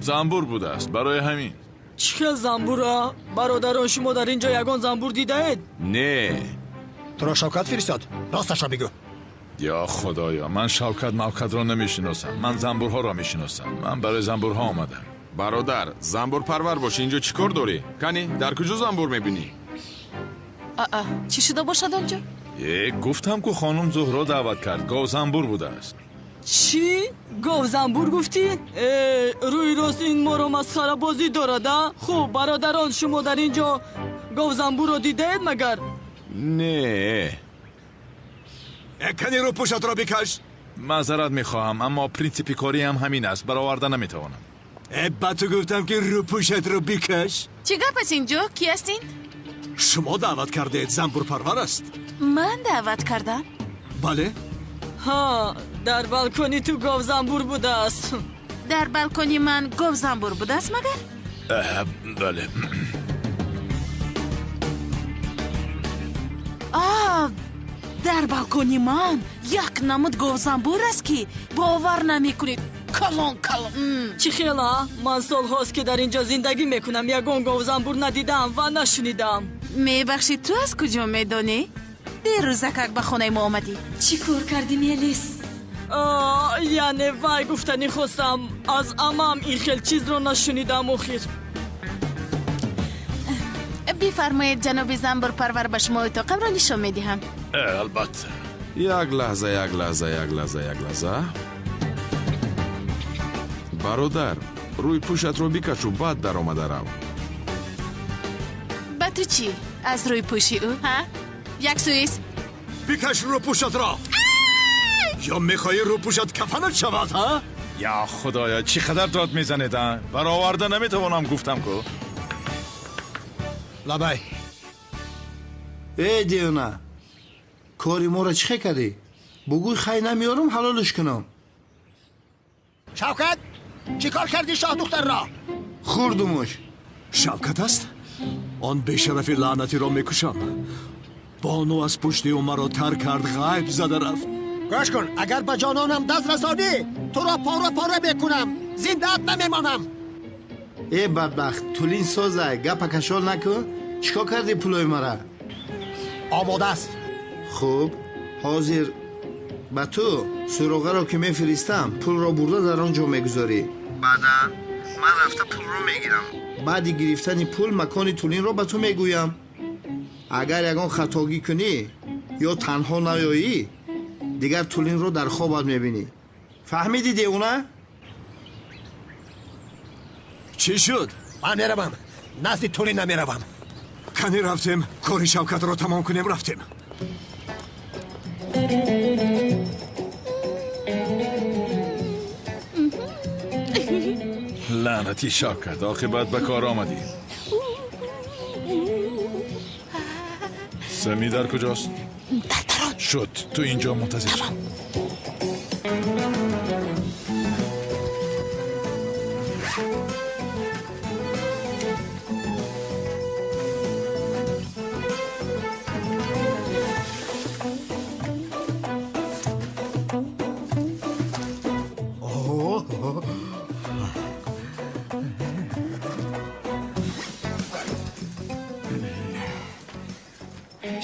Speaker 17: Занбур будааст, барои ҳамин.
Speaker 12: Чӣ хел занбура? Бародарон, шумо дар ин ҷо ягон занбур дидаед?
Speaker 2: Не.
Speaker 9: Туро Шавкат фиристод, росташро бигӯ.
Speaker 17: Ё худоё, ман Шавкат Мавкатро намешиносам. Ман занбурҳоро мешиносам. Ман барои занбурҳо омадам.
Speaker 2: Бародар, занбурпарвар бош, инҷо чӣ кор дорӣ? Кани, дар куҷо занбур мебинӣ?
Speaker 15: Аа, чӣ шуда бошад он ҷо?
Speaker 17: Э, гуфтам ку, хонум Зуҳро даъват кард, гов занбур будааст.
Speaker 12: Чӣ? Гов занбур гуфтӣ? Э, рӯи рост ин моро масхарабозӣ дорад, а? Хуб, бародарон, шумо дар ин ҷо гов занбурро дидаед магар?
Speaker 2: Не.
Speaker 7: Э, кани рӯпӯшатро бикаш.
Speaker 17: Маъзарат мехоҳам, аммо принсипи кориам ҳамин аст, бароварда наметавонам.
Speaker 7: Э, ба ту гуфтам, ки рӯпӯшатро бикаш.
Speaker 15: Чӣ гап аст ин ҷо? Кӣ ҳастин?
Speaker 7: Шумо даъват кардаед, занбурпарвар аст.
Speaker 15: Ман даъват кардам?
Speaker 7: Бале.
Speaker 12: Ҳа, дар балкони ту гов занбур будааст.
Speaker 15: Дар балкони ман гов занбур будааст магар?
Speaker 17: Бале.
Speaker 15: А. Дар балкони ман як намуд говзамбур аст, ки бовар намекунед. Калон калон.
Speaker 12: Чӣ хела? Ман солҳост, ки дар ин ҷо зиндагӣ мекунам, ягон говзамбур надидам ва нашунидам.
Speaker 15: Мебахшид, ту аз куҷо медонӣ? Дерӯзакак ба хонаи мо омадӣ.
Speaker 12: Чӣ кор кардӣ, Мелис? Яъне вай гуфтанӣ хостам, аз амам ин хел чизро нашунидам охир.
Speaker 15: Бифармоед, ҷаноби занбурпарвар, ба шумо утоқамро нишон медиҳам.
Speaker 17: Албатта.
Speaker 2: Як лаҳза, як лаҳза, як лаҳза, як лаҳза. Бародар, рӯи пӯшатро бикашу, баъд даромада рав.
Speaker 15: Ба ту чӣ аз рӯи пӯши ӯ, ҳа? Як сӯист.
Speaker 7: Бикаш рӯпӯшатро, ё мехоҳӣ рӯпӯшат кафанат шавад, ҳа?
Speaker 17: Я худоя, чӣ қадар дод мезанед, а? Бароварда наметавонам, гуфтам ку.
Speaker 7: Лабай.
Speaker 13: Э, девона, кори моро чӣ хе кардӣ? Бугӯй, хай намеёрам, ҳалолш кунам.
Speaker 9: Шавкат, чӣ кор кардӣ шоҳдухтарро?
Speaker 13: Хӯрдумуш.
Speaker 7: Шавкат аст? Он бешарафи лаънатиро мекушам. Бону аз пушти ӯ маро тар кард, ғайб зада рафт.
Speaker 9: Гӯш кун, агар ба ҷононам даст расонӣ, туро пора пора мекунам, зиндаат намемонам.
Speaker 13: Э, бадбахт, тулин созай, гапа кашол накун. Чӣ кор кардӣ пулои мара?
Speaker 9: Омода аст.
Speaker 13: Хуб, ҳозир ба ту суроғаро ки мефиристам, пулро бурда дар он ҷо мегузорӣ. Баъдан ман рафта пулро мегирам. Баъди гирифтани пул макони тулинро ба ту мегӯям. Агар ягон хатогӣ кунӣ ё танҳо наёӣ, дигар тулинро дар хобат мебинӣ. Фаҳмидӣ, девона?
Speaker 7: Чӣ шуд?
Speaker 9: Ман меравам, назди тулин намеравам.
Speaker 7: Кани рафтем, кори Шавкатро тамом кунем, рафтем.
Speaker 17: Лаънати Шавкат, оқибат ба кор омадӣ. Сами дар куҷост?
Speaker 15: Дар дарон.
Speaker 17: Шуд, ту инҷо мунтазир шав.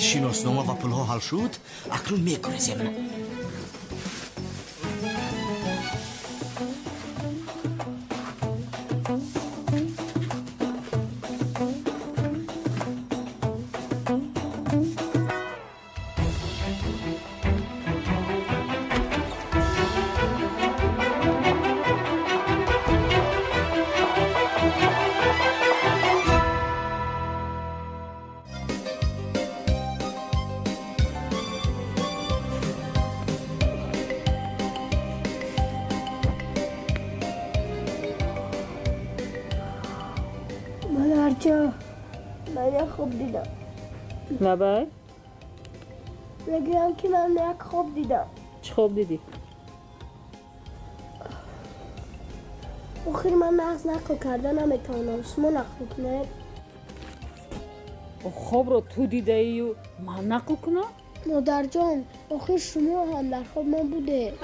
Speaker 9: Шиноснома ва пулҳо ҳал шуд, акнун мегурезем.
Speaker 4: Ман як хоб дидам.
Speaker 5: Лабай?
Speaker 4: Мегӯям, ки ман як хоб дидам.
Speaker 5: Чӣ хоб дидӣ?
Speaker 4: Охир ман нағз нақл карда наметавонам. Шумо нақл кунед.
Speaker 5: Хобро ту дидаию ман нақл кунам?
Speaker 4: Модарҷон, охир шумо ҳам дар хоб ман будед.